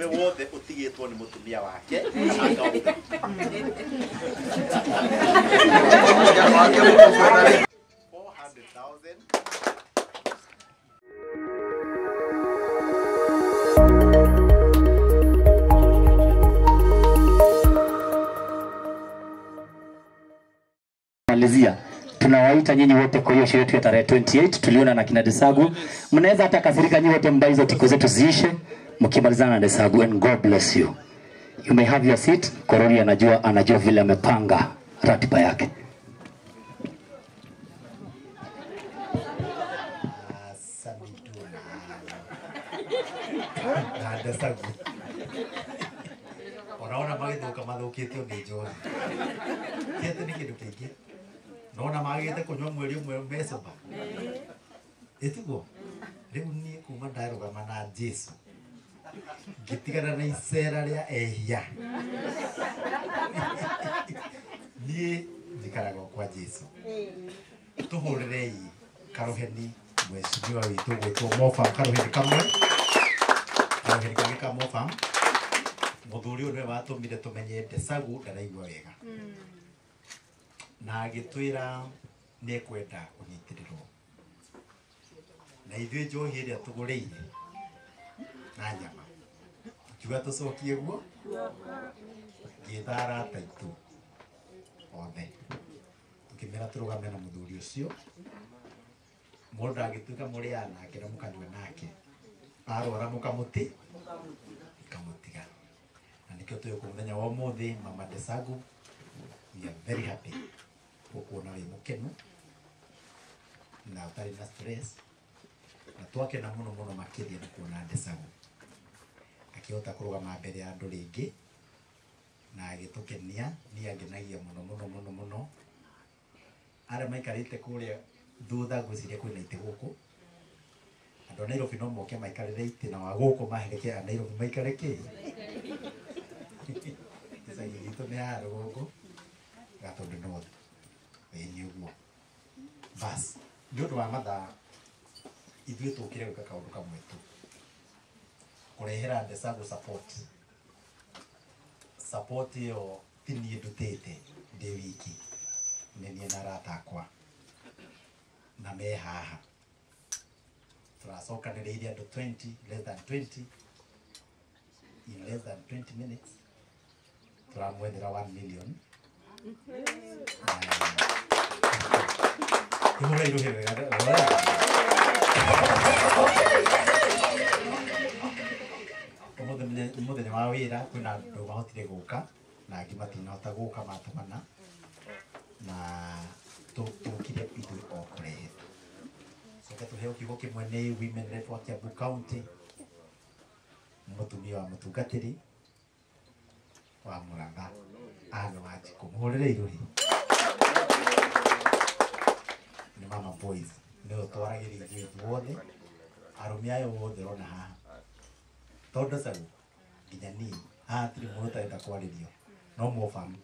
Mũndũrũme wothe ũtigĩtwo nĩ mũtumia wake. 400,000. Malizia. Tunawaita nyinyi wote kwa hiyo sherehe yetu ya tarehe 28 tuliona na kina Desagu. Mnaweza hata kasirika nyinyi wote mbai hizo tiko zetu ziishe mkimalizana na Desagu, and God bless you. You may have your seat. Korori anajua vile amepanga ratiba yake. Na Desagu. Unaona magithuka mathukitio ni njohi. Kiete ni kindu kingi. Nona magite kunywa mweri umwe mecoba. Ĩtiguo rĩu niĩ kuma ndarũgama na Jesu ngĩtigana na icera rĩa ehia. Niĩ njikaraga kwa Jesu. Tũhũrĩrei karuheni mheshimiwa witũ gwĩtwo Mofam, karuheni kamwe, karuheni kangĩ ka Mofam. Mũthuri ũyũ nĩwe watũmire tũmenye Desagu ndaraigua wega na agĩtwĩra nĩ ekwenda kũnyitĩrĩrwo na ithuĩ njohi ĩrĩa tũgũrĩire na nyama tukiuga tũcokie guo, ngĩtha arata aitũ othe tũkĩmera tũrũgame na mũthuri ũcio. Mũndũ angĩtuĩka mũrĩaga nake na mũkanyua nake, arwara mũkamũtiga, na nĩkĩo tũĩ mũthenya wa ũmũthĩ. Mama Desagu, we are very happy gũkuona wĩ mũkenu na ũtarĩ na stress, na twakena mũno mũno makĩria nĩ kuona Desagu akĩhota kũrũgama mbere ya andũ rĩngĩ na agĩtũkenia. Niĩ angenagia mũno mũno mũno mũno. Arĩa maikarĩte kũrĩa thutha ngwĩciria kwĩna itĩ gũkũ, andũ a Nairobi no moke maikarĩre itĩ na wa gũkũ mahereke a Nairobi maikare kĩ. Gĩcagi gitũ nĩ haha rũgongo Gatundu North. Ĩĩ nĩ ũguo. Bas, nĩ ũndũ wa mathaa ithuĩ tũkire gwĩka kaũndũ kamwe tu, kũrehera Desagu support. Support ĩyo ti niĩ ndutĩte ndĩ wiki, nĩ niĩ na arata akwa na me haha. Tũracokanĩrĩirie andũ 20, less than 20, in less than 20 minutes tũramwethera 1 million. Ihũra irũhĩ wega. Ũmũthĩ nĩ mũthenya wa wĩra, kwĩna andũ mahotire gũka na angĩ matinahota gũka matũmana, na tũkire ithuĩ o kũrehe. Coke tũheo kiugo kĩmwe nĩ Women Rep wa Kiambu County, mũtumia wa mũtungatĩri wa Mũrang'a, Anne Wanjikũ. Mũhũrĩre irũhi. Nĩ mama boys, nĩwe ũtwaragĩria ithuĩ ithuothe, arũme aya othe ũrona haha. Tondũ Desagu nginya niĩ haha hatirĩ mũndũ ũtarenda kwarĩrio, no Mofam.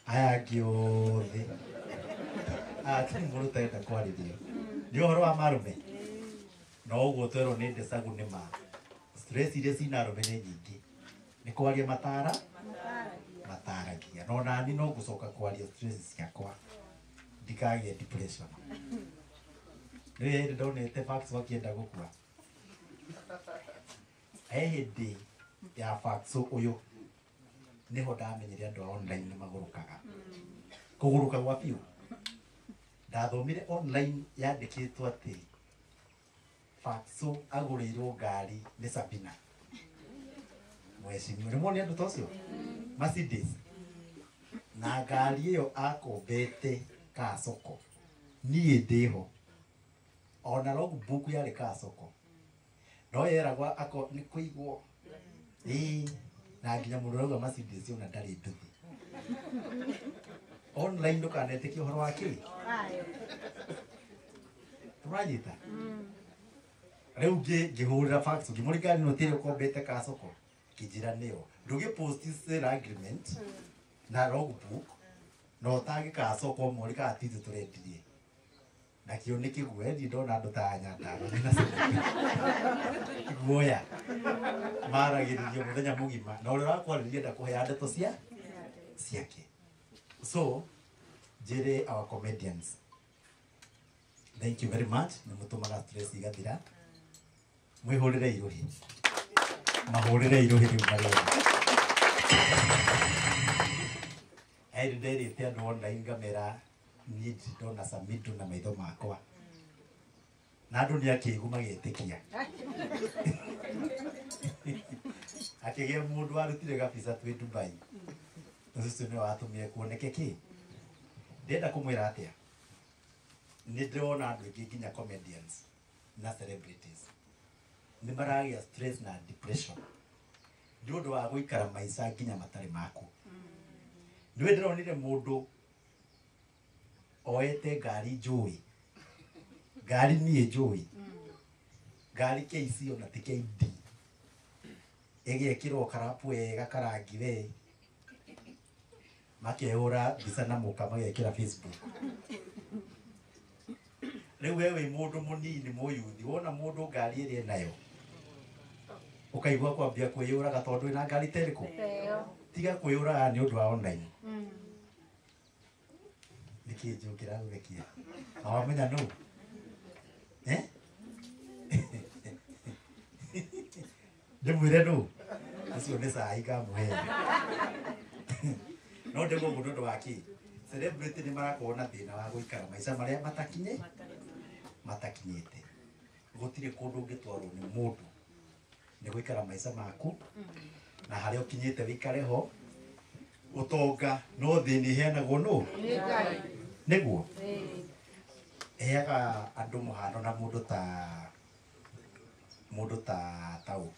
Aya angĩ othe haha hatirĩ mũndũ ũtarenda kwarĩrio. Nĩ ũhoro wa marũme, no ũguo twerwo nĩ Desagu nĩ ma stress iria cina arũme nĩ nyingĩ, nĩ kwaria matara mataragia, no nani no ngũcoka kwaria stress ciakwa ndikagĩe depression. Nĩ hĩndĩ ndonete fax wakĩenda gũkua. He hĩndĩ ya fax ũyũ nĩho ndamenyire andũ a online nĩ magũrũkaga, kũgũrũka gwa biũ. Ndathomire online yandĩkĩtwo atĩ Faxo agũrĩirwo ngari nĩ Sabina mheshimiwa. Nĩ muone andũ ta ũcio Mercedes, na ngari ĩyo akombete Kasoko, niĩ ndĩho, ona logbook yarĩ Kasoko, no yeragwo ako nĩ kũigwo ĩĩ, na nginya mũndũ ũrauga Mercedes ona ndarĩ nduthi. Online ndũkanetĩkie ũhoro wa kĩ tũranyita. Rĩu ngĩhũrĩra fax ngĩmũria ngari ĩno tĩrĩ ũkombete Kasoko, kĩnjĩra nĩyo. Ndũgĩ post sale agreement na logbook na ũtage Kasoko mũri kana ti ithuĩ tũrendirie. Nakĩo nĩ kĩguoya ndirĩ ndona andũ ta Nyandarua mena guoya maragĩrĩrio mũthenya mũgima na ũrĩa ũrakwarĩria ndakũheaga ndeto cia ciake. So njĩre our comedians, thank you very much, nĩ mũtũmaga stress igathira. Mwĩhũrĩre irũhi, mahũrĩre irũhi rĩu marĩa ĩndĩ nderĩte andũ online ngamera niĩ ndirĩ ndona Samido na maitho makwa na andũ nĩ akĩgu magetĩkia. Akĩgĩa mũndũ warutire gabica twĩ Dubai, ũcio nĩwe watũmire kuoneke kĩ. Ndĩrenda kũmwĩra atĩa, nĩ ndĩrona andũ aingĩ nginya comedians na celebrities nĩ maragĩa stress na depression nĩ ũndũ wa gũikara maica nginya matarĩ maku. Nĩwe ndĩronire mũndũ oete ngari njũĩ, ngari niĩ njũĩ, ngari KC ona ti KD, ĩgekĩrwo karapu wega karangi we, makehũra mbica na mũka magekĩra Facebook. Rĩu we wĩ mũndũ mũnini mũyuthi, wona mũndũ ngari ĩrĩa enayo ũkaigua kwambia kwĩyũraga tondũ wĩna ngari ta ĩrĩkũ? Tiga kwĩyũraga nĩ ũndũ wa online. Nĩkĩ njũkĩra gũthekia? Na wamenya nũ? Eh? Ndĩmwĩre nũ? Ũcio nĩ cai ngamũhe. No ndĩguo ũguo nĩ ũndũ wa kĩ? Celebrity nĩ marakorwo na thĩna wa gũikara maica marĩa matakinyĩte. Gũtirĩ kũndũ ũngĩtwarwo nĩ mũndũ, nĩ gũikara maica maku na harĩa ũkinyĩte wĩikare ho. Ũtonga no thĩna ĩheanagwo nũ? Nĩguo heaga andũ mũhano na mũndũ ta taũ,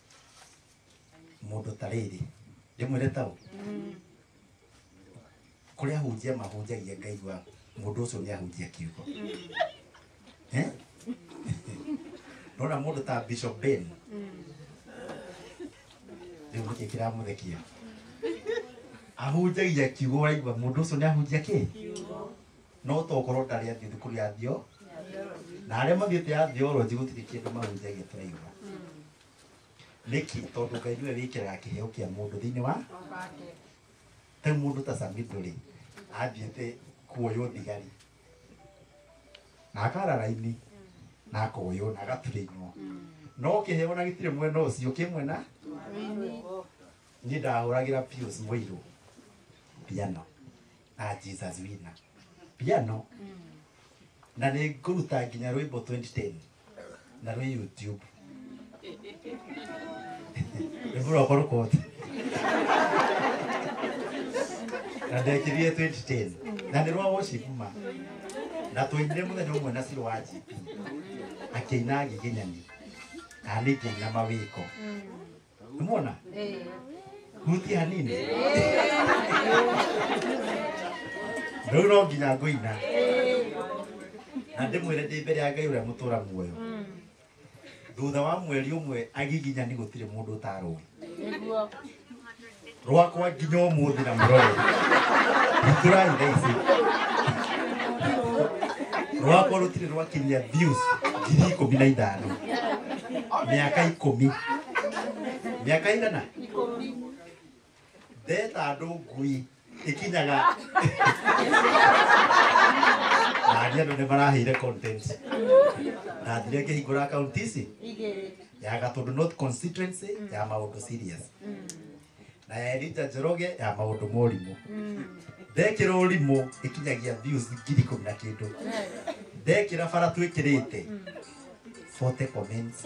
mũndũ ta rĩrĩ, ndĩmwĩre taũ, kũrĩa ahunjia mahunjagia ngaigua mũndũ ũcio nĩ ahunjia kiugo. Nona mũndũ ta Bishop Ben, rĩu nĩkĩ kĩramũthekia? Ahunjagia kiugo ũraigua mũndũ ũcio nĩ ahunjia kĩ? No tokorwo ndarĩ athiĩ thukuru ya theo, na arĩa mathiĩte ya theology gũtirĩ kĩndũ mahunjagia tũraigua. Nĩkĩ? Tondũ Ngai nĩwe wĩkĩraga kĩheo kĩa mũndũ thĩinĩ wa rĩu mũndũ ta Samido rĩ, athiĩte kuoywo thigari na akara raini na akoywo na agaturĩinwo, no kĩheo na gĩtirĩ mwena ũcio kĩ mwena. Niĩ ndahũragĩra Pius Mũirũ piano na Jesus Winner piano, na nĩ ngũruta nginya rwĩmbo 2010 na rwĩ YouTube. Rwĩmbo rwakwa rũkote na ndekĩrire 2010 na nĩ rwa worship ma, na twainire mũthenya ũmwe na Ciro wa GP akĩina agiginyani na niĩ ngĩina mawĩko. Nĩmuona? Hutia hanini. Rĩu no nginya ngũina na ndĩmwĩre ndĩ mbere ya Ngai ũrĩa mũtũra muoyo, thutha wa mweri ũmwe agiginyani gũtirĩ mũndũ ũtarũĩ rwakwa nginya ũmũthĩ na mũrore hingũrai thaa ici rwakwa rũtirĩ rwakinyia views 15,000 mĩaka 10 mĩaka igana ndeta andũ ngui ikinyaga na andũ nĩ maraheire content. Ndathire ngĩhingũra account ici ya Gatundu North constituency ya maũndũ serious na ya Elijah Njoroge ya maũndũ ma ũrimũ. Ndekĩra ũrimũ ĩkinyagia views 10,000 na kĩndũ. Ndekĩra bara twĩkĩrĩte 40 comments,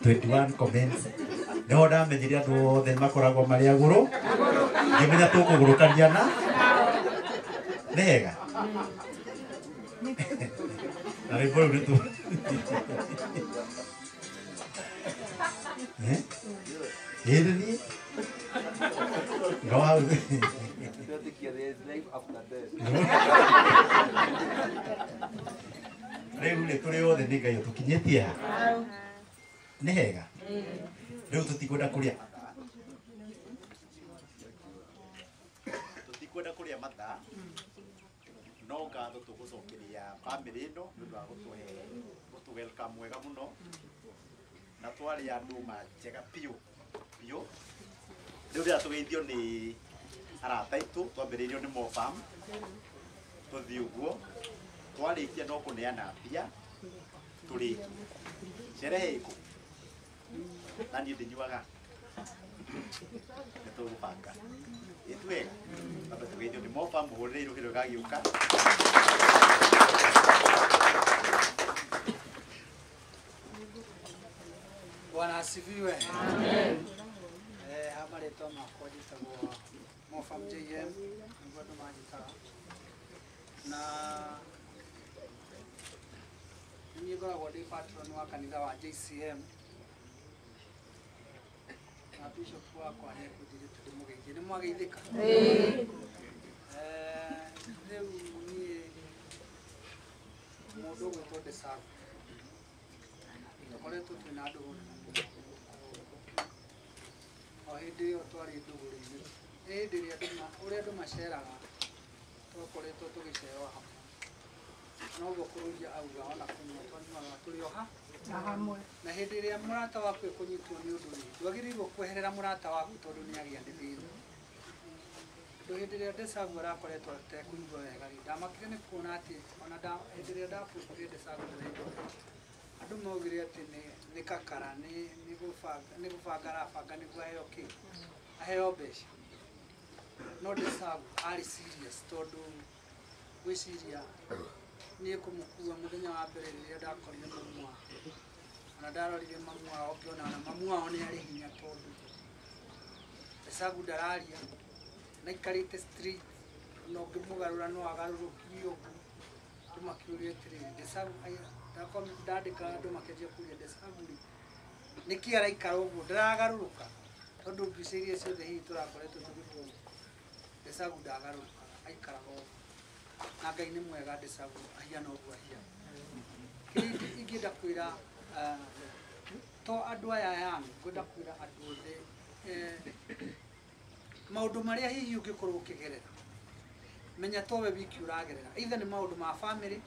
21 comments. Nĩho ndamenyire andũ othe makoragwo marĩ agũrũ, ngĩmenya tũkũgũrũkania na nĩ hega. Na rwĩmbo rũu nĩ tũ ĩĩ niĩ no hau rĩu rĩ tũrĩ othe nĩ Ngai ũtũkinyĩtie ha nĩ hega. Rĩu tũtikwenda kũrĩa mathaa, No ngatho tũgũcokeria bamĩrĩ ĩno nĩ ũndũ wa gũtũhe gũtũ welcome wega mũno na twarĩ andũ manjega biũ biũ. Rĩu rĩrĩa tũgeithio nĩ arata aitũ twambĩrĩirio nĩ Mofam tũthiĩ ũguo twarĩkia no kũneana mbia tũrĩkie sherehe ĩkũ na niĩ ndĩnyuaga nĩ tũgũbanga ĩtu wega twambe tũgeithio nĩ Mofam mũhũrĩre irũhĩ rũgagĩũka. Bwana asifiwe. Amen. Ha marĩtwa makwa njĩtagwo Mofam JM nĩguo andũ manjĩtaga na niĩ ngoragwo ndĩ patron wa kanitha wa JCM na bishop wakwa nĩ ekũnjĩrĩte ndĩmũgeithie. Nĩ mwageithĩka? Rĩu niĩ mũndũ ũgwĩtwo Desagu tũkoretwo twĩna ndũgũ o hĩndĩ ĩyo twarĩ ndũgũrũ-inĩ nĩ hĩndĩ ĩrĩa ũrĩa andũ maceraga twakoretwo tũgĩcera hamwe noguo kũrũria auga ona kũnyua twanyuaga tũrĩ o hamwe na hĩndĩ ĩrĩa mũrata waku ekũnyitwo nĩ ũndũ rĩ ndwagĩrĩirwo kweherera mũrata waku tondũ nĩ agĩa nĩ thĩna. Tondũ hĩndĩ ĩrĩa Desagu arakoretwo atekũigua wega rĩ ndamakire nĩ kuona atĩ ona hĩndĩ ĩrĩa ndapostire Desagu ndaraigua wega andũ maugire atĩ nĩ kakara nĩ gũbanga arabanga nĩguo aheo kĩ aheo mbeca no Desagu arĩ serious tondũ gwĩciria niĩ kũmũkua mũthenya wa mbere rĩrĩa ndakorire mamu wao ona ndarorire mamu wao ngĩona ona mamu wao nĩ arĩ hinya tondũ Desagu ndararia na aikarĩte street na ũngĩmũgarũra no agarũrũkire ũguo andũ makĩũria atĩrĩrĩ Desagu ndandĩka andũ makĩanjia kũria Desagu rĩ nĩkĩ araikara ũguo ndaragarũrũka tondũ mbica iria ciothe hihi tũrakoretwo tũgĩbũra Desagu ndagarũrũkaga aikaraga ũguo na Ngai nĩ mwega Desagu ahiana ũguo ahiana. Kĩrĩa ingĩenda kwĩra to andũ aya yangu ngwenda kwĩra andũ othe maũndũ marĩa hihi ũngĩkorwo ũkĩgerera menya towe wiki ũragerera either nĩ maũndũ ma family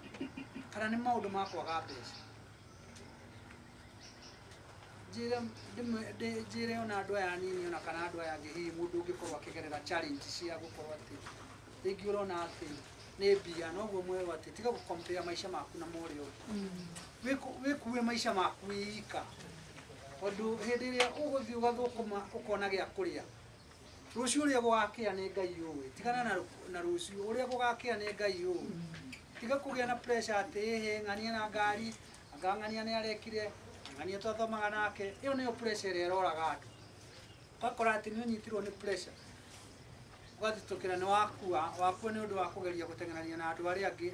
kana nĩ maũndũ ma kwaga mbeca. Njĩre ona andũ aya anini ona kana andũ aya angĩ hihi mũndũ ũngĩkorwo akĩgerera challenge cia gũkorwo atĩ rĩngĩ ũrona atĩ nĩ mbia noguo mwerwo atĩ tiga gũcompare maica maku na ma ũrĩa ũngĩ wĩkue maica maku wĩika tondũ hĩndĩ ĩrĩa ũgũthiĩ ũgathũkũma ũkona gĩa kũrĩa rũciũ ũrĩa gũgakĩa nĩ Ngai ũĩ tigana na rũciũ ũrĩa gũgakĩa nĩ Ngai ũĩ tiga kũgĩa na pressure atĩ ĩhĩ ng'ania na ngari anga ng'ania nĩ arekire ng'ania twathomaga nake ĩyo nĩyo pressure ĩrĩa ĩroraga andũ ũgakora atĩ nĩ ũnyitirwo nĩ pressure ũgathitũkĩra nĩ wakua wakua nĩ ũndũ wa kũgeria gũteng'erania na andũ arĩa angĩ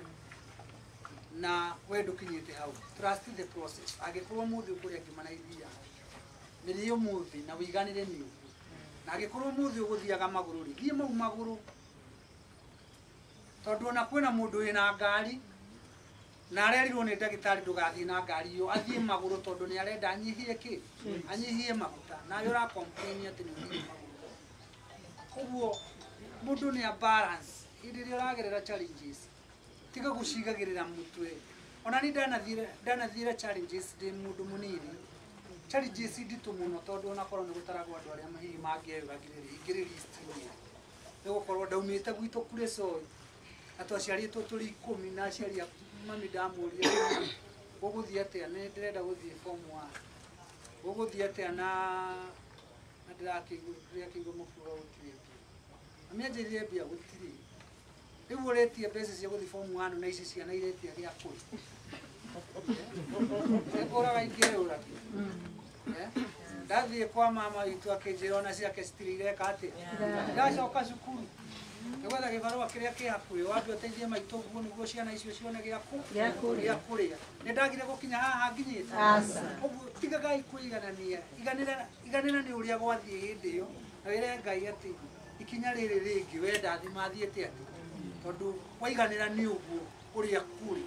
na we ndũkinyĩte hau. Trust the process. Angĩkorwo ũmũthĩ ũkũrĩa ngima na iria mĩrĩe ũmũthĩ na ũiganĩre nĩ ũguo na angĩkorwo ũmũthĩ ũgũthiaga magũrũ rĩ thiĩ mau magũrũ tondũ ona kwĩna mũndũ wĩna ngari na arerirwo nĩ ndagĩtarĩ ndũgathiĩ na ngari ĩyo athiĩ magũrũ tondũ nĩ arenda anyihie kĩ anyihie maguta nawe ũra complain atĩ nĩ ũthiĩ magũrũ. Koguo mũndũ nĩ a balance hĩndĩ ĩrĩa ũragerera challenges tiga gũcigagĩrĩra mũtwe. Ona niĩ ndanathire challenges ndĩ mũndũ mũnini challenges nditũ mũno tondũ onakorwo nĩ gũtaragwo andũ arĩa hihi mangĩeyũragire rĩ ingĩrĩ list-inĩ nĩ gũkorwo ndaumĩte gwitũ Kuresoi na twaciarĩtwo tũrĩ 10 na aciari a mami ndamũria ũgũthiĩ atĩa nĩ ndĩrenda gũthiĩ form 1 ũgũthiĩ atĩa na ndĩrakĩigua mũkiuga gũtirĩ mbia mami anjĩrire mbia gũtirĩ rĩu ũretie mbeca cia gũthiĩ form 1 na ici ciana iretia gĩa kũrĩa nĩngũraga ingĩyũragia ndathiĩ kwa mama witũ akĩnjĩra ona ciake citirĩ ireka atĩa ndacoka cukuru nĩgwetha gĩbarũa kĩrĩa kĩ hakuhĩ wambe ũteithie maitũ ũguo nĩguo ciana icio cione gĩa kũrĩa nĩ ndagire gũkinya haha nginyĩte. Ũguo tigagai kwĩiganania iganĩra nĩ ũrĩa gwathiĩ hĩndĩ ĩyo na wĩre Ngai atĩ ikinya rĩrĩ rĩngĩ we ndathima thiĩte atĩ tondũ waiganĩra nĩ ũguo ũrĩa kũrĩ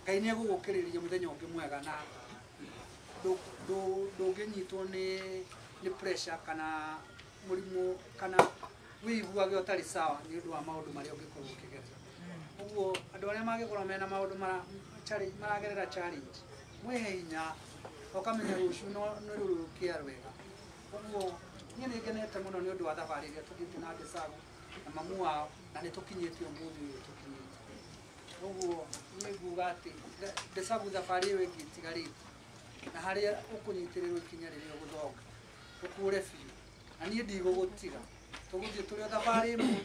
Ngai nĩ egũgũkĩrĩria mũthenya ũngĩ mwega na ndũngĩnyitwo nĩ pressure kana mũrimũ kana wĩiguage ũtarĩ sawa nĩ ũndũ wa maũndũ marĩa ũngĩkorwo ũkĩgerera. Ũguo andũ arĩa mangĩkorwo mena maũndũ maragerera challenge mwĩhe hinya ũkamenya rũciũ nĩ rũrũkia rwega. Ũguo niĩ nĩ ngenete mũno nĩ ũndũ wa thabarĩ ĩrĩa tũthiĩte na Desagu na mamu wao na nĩ tũkinyĩte ũmũthĩ ũyũ tũkinyĩte. Ũguo niĩ nguga atĩ Desagu thabarĩ ĩyo ĩngĩ ĩtigarĩte na harĩa ũkũnyitĩrĩrwo ikinya rĩrĩa ũgũthonga ũkũre biũ na niĩ ndigũgũtiga tũgũthiĩ tũrĩ o thabarĩ ĩmwe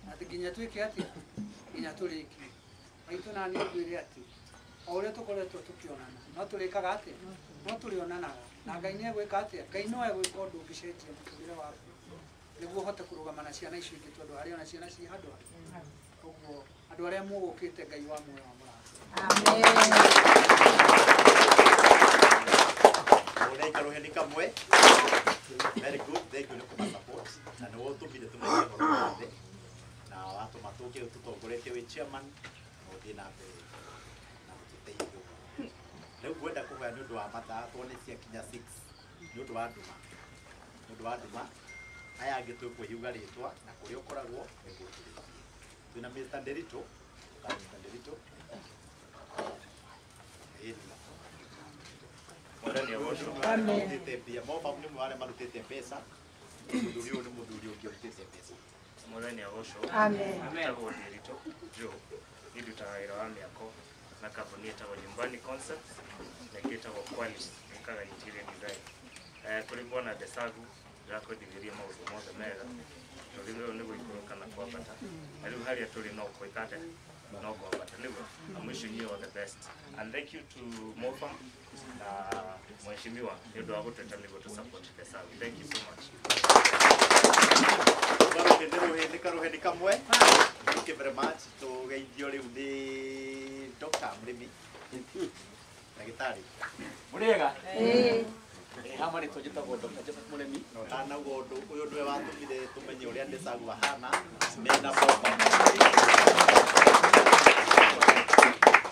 na nginya twĩke atĩa nginya tũrĩkie. Maitũ na niĩ ngwĩre atĩ o ũrĩa tũkoretwo tũkĩonana no tũrĩkaga atĩa no tũrĩonanaga na Ngai nĩ egwĩka atĩa Ngai no egwĩka ũndũ ũngĩcenjia mũtũrĩre waku nĩguo ũhote kũrũgama na ciana icio ingĩ tondũ harĩ ona ciana ciĩ handũ ha. Ũguo andũ arĩa mũgũkĩte Ngai wa muoyo wa mũrathime. Amen. Ũrĩa kamwe. Very good, thank you nĩ kũma support na nĩ wotũmire tũmenye ũhoro wothe na watũma tũke tũtongoretie wĩ chairman na ũthiĩ na mbere na gũtũteithia ũguo. Rĩu ngwenda kũhoya nĩ ũndũ wa mathaa tuone ciakinya 6 nĩ ũndũ wa nduma nĩ ũndũ wa nduma aya angĩ tũkwĩhiuga rĩtwa na kũrĩa ũkoragwo nĩguo tũrĩkie. Twĩna Mr. Nderito ka Mr. Nderito ĩni marutĩte mbia mobamu nĩ arĩa marutĩte mbeca mũthuri ũyũ nĩ mũthuri ũngĩ ũrutĩte mbeca. Mwathani agocwo. Amen. Njĩtagwo Nderito Joe niĩ ndutaga wĩra wa mĩako na kambuni ĩtagwo Nyumbani Concepts na ĩngĩ ĩtagwo Qualis ĩkaga interior design. Kũrĩ bwana Desagu ndĩrakwendithĩria maũndũ mothe mega tondũ rĩu nĩ gũikũrũka na kwambata na rĩu harĩa tũrĩ no gwĩka atĩa no kwambata nĩguo. I'm wishing you all the best and thank you to Mofam na mheshimiwa nĩ ũndũ wa gũtwĩta nĩguo tũ support Desagu. Thank you so much. Karuheni karuheni kamwe. Thank you very much. Tũgeithio rĩu nĩ Dr. Mũrĩmi ndagĩtarĩ. Mũrĩega? Ĩĩ. Hama nĩ tũnjĩtagwo Dr. Joseph Mũrĩmi. Na ũtanauga ũndũ ũyũ nĩwe watũmire tũmenye ũrĩa Desagu ahana mena Mofam.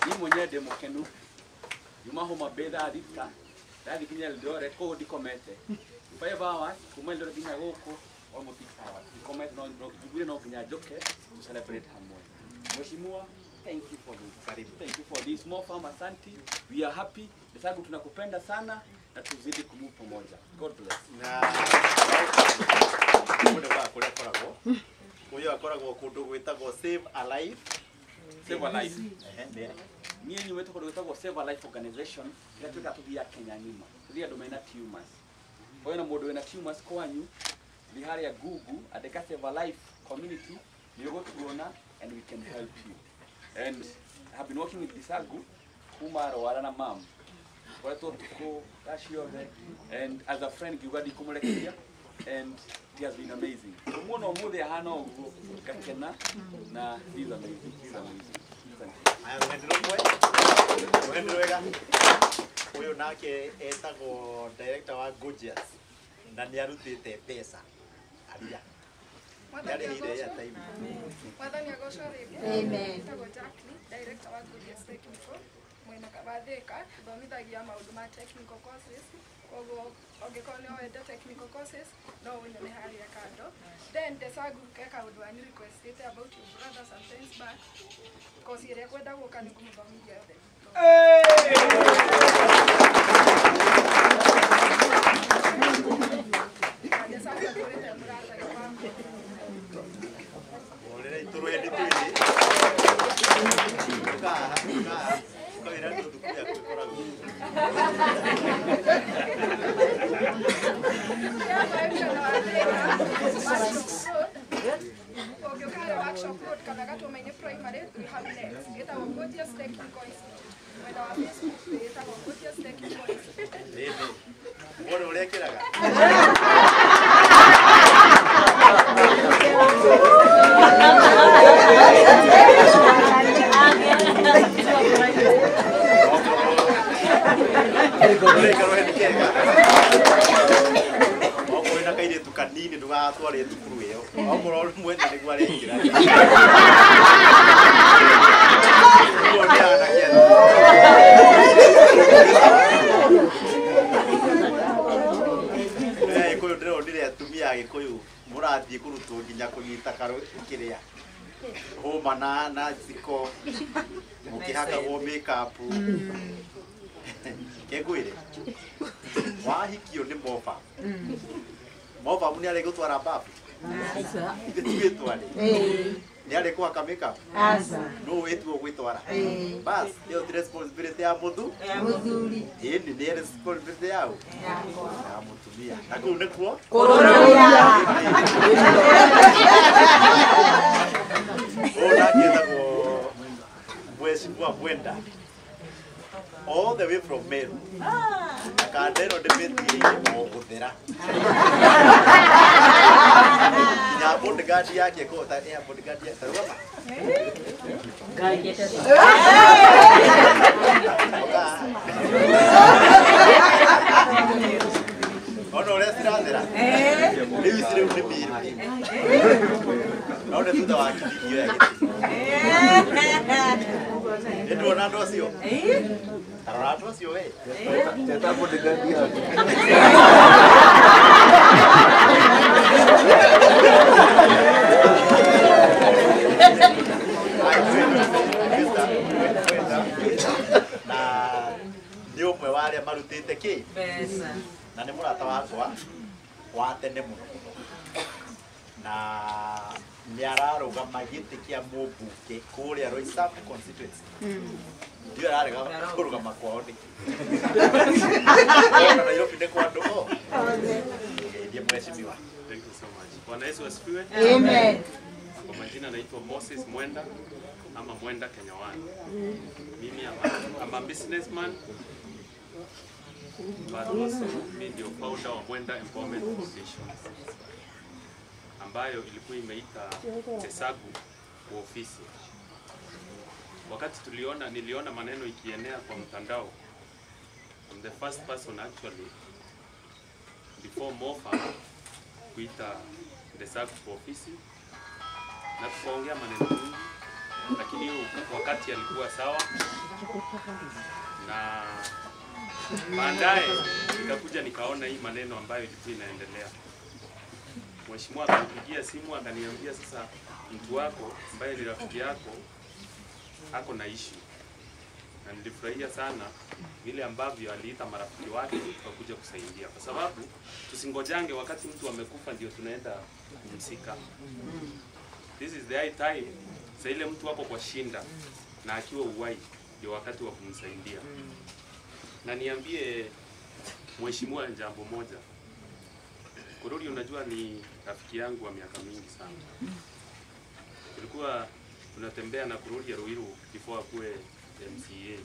Niĩ mwenyewe ndĩ mũkenu nyuma Homa Bay thaa thita ndathiĩ nginya Eldoret koguo ndikomete 5 hours kuma Eldoret nginya gũkũ almost 6 hours ndikomete no njiguire no nginya njoke to celebrate hamwe. Mheshimiwa, thank you for this. Karibu. Thank you for this. Mofam, asante. We are happy. Desagu tunakupenda sana na tuzidi kumove pamoja. God bless. Na mũndũ wa kũrĩa akoragwo ũyũ akoragwo kũndũ gwĩtagwo Save a Life. Save a Life. Ehe, niĩ nyumĩte kũndũ gwĩtagwo Save a Life Organization ĩrĩa twĩkaga tũthiaga Kenya ng'ima tũthiaga andũ mena tumors. Kwa hiyo na mũndũ wĩna tumors kwanyu thiĩ harĩa Google andĩka Save a Life community nĩ ũgũtuona and we can help you. And I have been working with Desagu kuma arwara na mam koretwo tukũ thaa ciothe and as a friend ngiuga ndikũmũrekeria and it has been amazing. Kũmuona ũmũthĩ ahana ũguo ngakena na he is amazing. He is amazing. Thank you. Aya rũheni rũmwe rũheni rwega ũyũ nake etagwo director wa Gorgeous na nĩ arutĩte mbeca aria nĩarĩhire airtime. Mwathani agocwo rĩngĩ. Amen. Njĩtagwo Jacqueline, director wa Gorgeous Technical mwena wa Thika tũthomithagia maũndũ ma technical courses koguo ũngĩkorwo nĩ wende technical courses no ũnyone harĩa kando. Then Desagu ke kaũndũ ani requestĩte about your brother sometimes back course ĩrĩa kwenda gũka nĩ kũmũthomithia yothe. Desagu atũrĩte mũrata wakwa. Ũrĩra itũrũheni twĩrĩ ũkaha ũkaha ũkawĩra andũ thukuru yaku ĩkoragwo Ũngĩũka harĩa workshop road kana Gatũma-inĩ primary twĩ hau next ĩtagwo Gorgeous Technical Institute mwena wa Facebook ĩtagwo Gorgeous Technical Institute. Ĩni wone ũrĩa ĩkĩraga Ũreka kega okorwo wĩna kairĩtu kanini ndũgatware thukuru ĩyo okorwo mwene nĩguo arekĩra ũguo nĩ anake Gĩkũyũ ndĩronire atumia a Gĩkũyũ mũrathiĩ kũrutwo nginya kũnyita kĩrĩa Hũma na jiko mũkĩhakagwo makeup. Kengwĩre wahikio nĩ moba. Moba nĩ arĩ gũtwara babu. Ithe ti wĩtware. Nĩ arĩ kũhaka makeup. No wĩtuo gwĩtwara. Bas, ĩyo ti responsibility ya mũthu. Mũthuri. Ĩni nĩ responsibility yao. Ya mũtumia. Na kũu nĩkuo? Kũrũria. Ũyũ nake etagwo Mheshimiwa Mwenda. All the way from Meru. Na kanda ĩno ndĩmĩtigĩire o gũthera. Nginya bodyguard yake ĩkoragwo ta ya bodyguard ya tarũgama. Ona ũrĩa cirathera. Rĩu ici rĩu nĩ Meru. No nĩ thutha wa kĩhikio ya gĩtĩ. Nĩ nduona andũ acio? Tarora andũ acio we. Teta bodyguard yaku. Na nĩ ũmwe wa arĩa marutĩte kĩ? Mbeca. Na nĩ mũrata wakwa wa tene mũno mũno. Na nĩ ararũgama gĩtĩ kĩa mũmbunge kũrĩa Roysambu constituency. Ndiũĩ ararega kũrũgama kwao nĩkĩ. Ona Nairobi nĩ kwa andũ o. Ngeithie mheshimiwa. Thank you so much. Bwana Yesu asifiwe. Amen. Kwa majina naitwa Moses Mwenda ama Mwenda Kenya One. Mimi I'm a businessman but also mimi ndio founder wa Mwenda Empowerment Foundation ambayo ilikuwa imeita Desagu kwa ofisi. Wakati niliona maneno ikienea kwa mtandao. I'm the first person actually before Mofa kuita Desagu kwa ofisi na tukaongea maneno mingi, lakini wakati alikuwa sawa, na baadaye nikakuja nikaona hii maneno ambayo ilikuwa inaendelea. Mheshimiwa akanipigia simu akaniambia, sasa mtu wako ambaye ni rafiki yako ako na issue. Na nilifurahia sana vile ambavyo aliita marafiki wake tukakuja kusaidia, kwa sababu tusingojange wakati mtu amekufa ndio tunaenda kumsika. This is the high time. Sasa ile mtu wako kwa shinda na akiwa uhai ndio wakati wa kumsaidia. Na niambie mheshimiwa jambo moja. Kururi, unajua ni rafiki yangu wa miaka mingi sana. Tulikuwa tunatembea na Kururi ya Ruiru before akuwe MCA.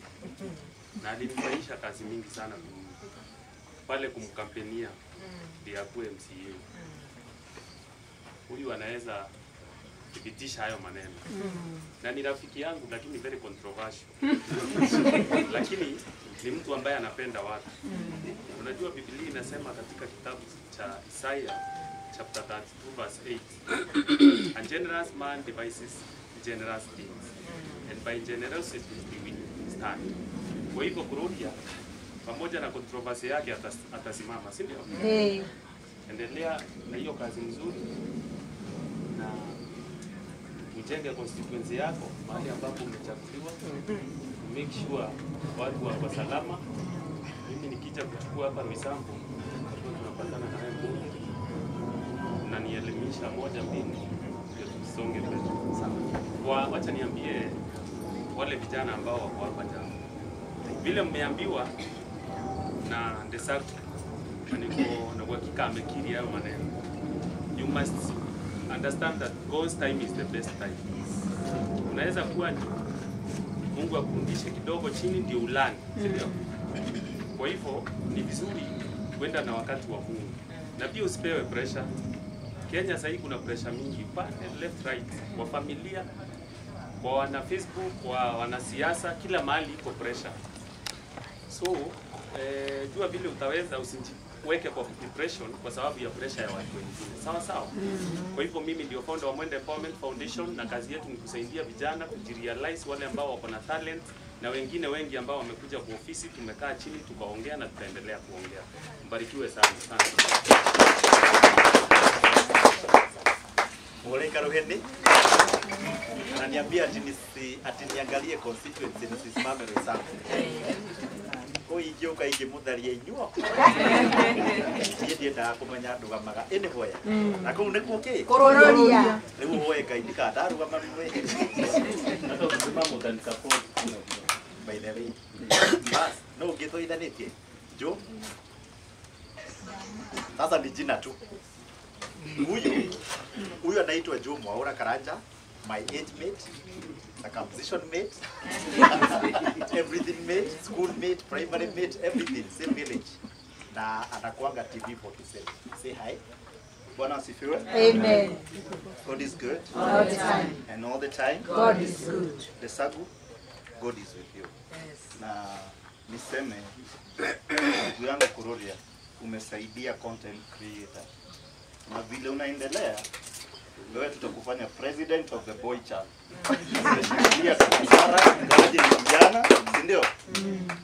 Na alinifanyisha kazi mingi sana pale kumkampenia ndiye akuwe MCA. Huyu anaweza thibitisha hayo maneno. Na ni rafiki yangu lakini very controversial. Lakini ni mtu ambaye anapenda watu. Unajua Biblia inasema katika kitabu cha Isaiah chapter 32 verse 8, a generous man devises generous things, and by generosity he will stand. Kwa hivyo Kururia pamoja na controversy yake atasimama, si ndio? Endelea na hiyo kazi nzuri na ujenge constituency yako mahali ambapo umechaguliwa. Make sure watu wako salama. Mimi nikija kuchukua hapa Roysambu, tunapatana na wewe na nielimisha moja mbili ndio tusonge mbele. Kwa wacha niambie wale vijana ambao wako hapa jana, vile mmeambiwa na Desagu, na niko na uhakika amekiri hayo maneno. You must understand that God's time is the best time. Unaweza kuwa Mungu akurudishe kidogo chini ndio ulani, si ndio? Kwa hivyo ni vizuri kwenda na wakati wa Mungu. Na pia usipewe pressure. Kenya sasa kuna pressure mingi pande left right, kwa familia, kwa wana Facebook, kwa wanasiasa, kila mahali iko pressure. So, jua vile utaweza, usijiweke kwa depression kwa sababu ya pressure ya watu wengine. Sawa sawa. Kwa hivyo mimi ndio founder wa Mwenda Empowerment Foundation, na kazi yetu ni kusaidia vijana kujirealize, wale ambao wako na talent na wengine wengi ambao wamekuja kwa ofisi. Tumekaa chini tukaongea na tutaendelea kuongea. Mbarikiwe sana sana. karuheni. Ananiambia ati niangalie constituency nisisimame Roysambu. Ko ingĩũka ingĩmũtharia inyuo. Niĩ ndiendaga kũmenya ndũgamaga anywhere. Na kũu nĩkuo kĩ? Kũrũria. Rĩu hoe Ngai ndikandarũgama mwĩhere. Hata ukisimama utanisupport. By the way. Bas, no ũngĩtũithanĩtie. Jo. Sasa ni jina tu. Huyu anaitwa Joe Mwaura Karanja, my age mate, circumcision mate, everything mate, school mate, primary mate, everything, same village. Na anakuanga TV47. Say hi. Bwana asifiwe. Amen. God is good. All the time. And all the time. God is good. Desagu, God is with you. Yes. Na niseme ndugu yangu Kururia, umesaidia content creator. Na vile unaendelea, wewe tutakufanya president of the boy child. Ameshikilia Sara, ingawaje ni kijana, si ndio?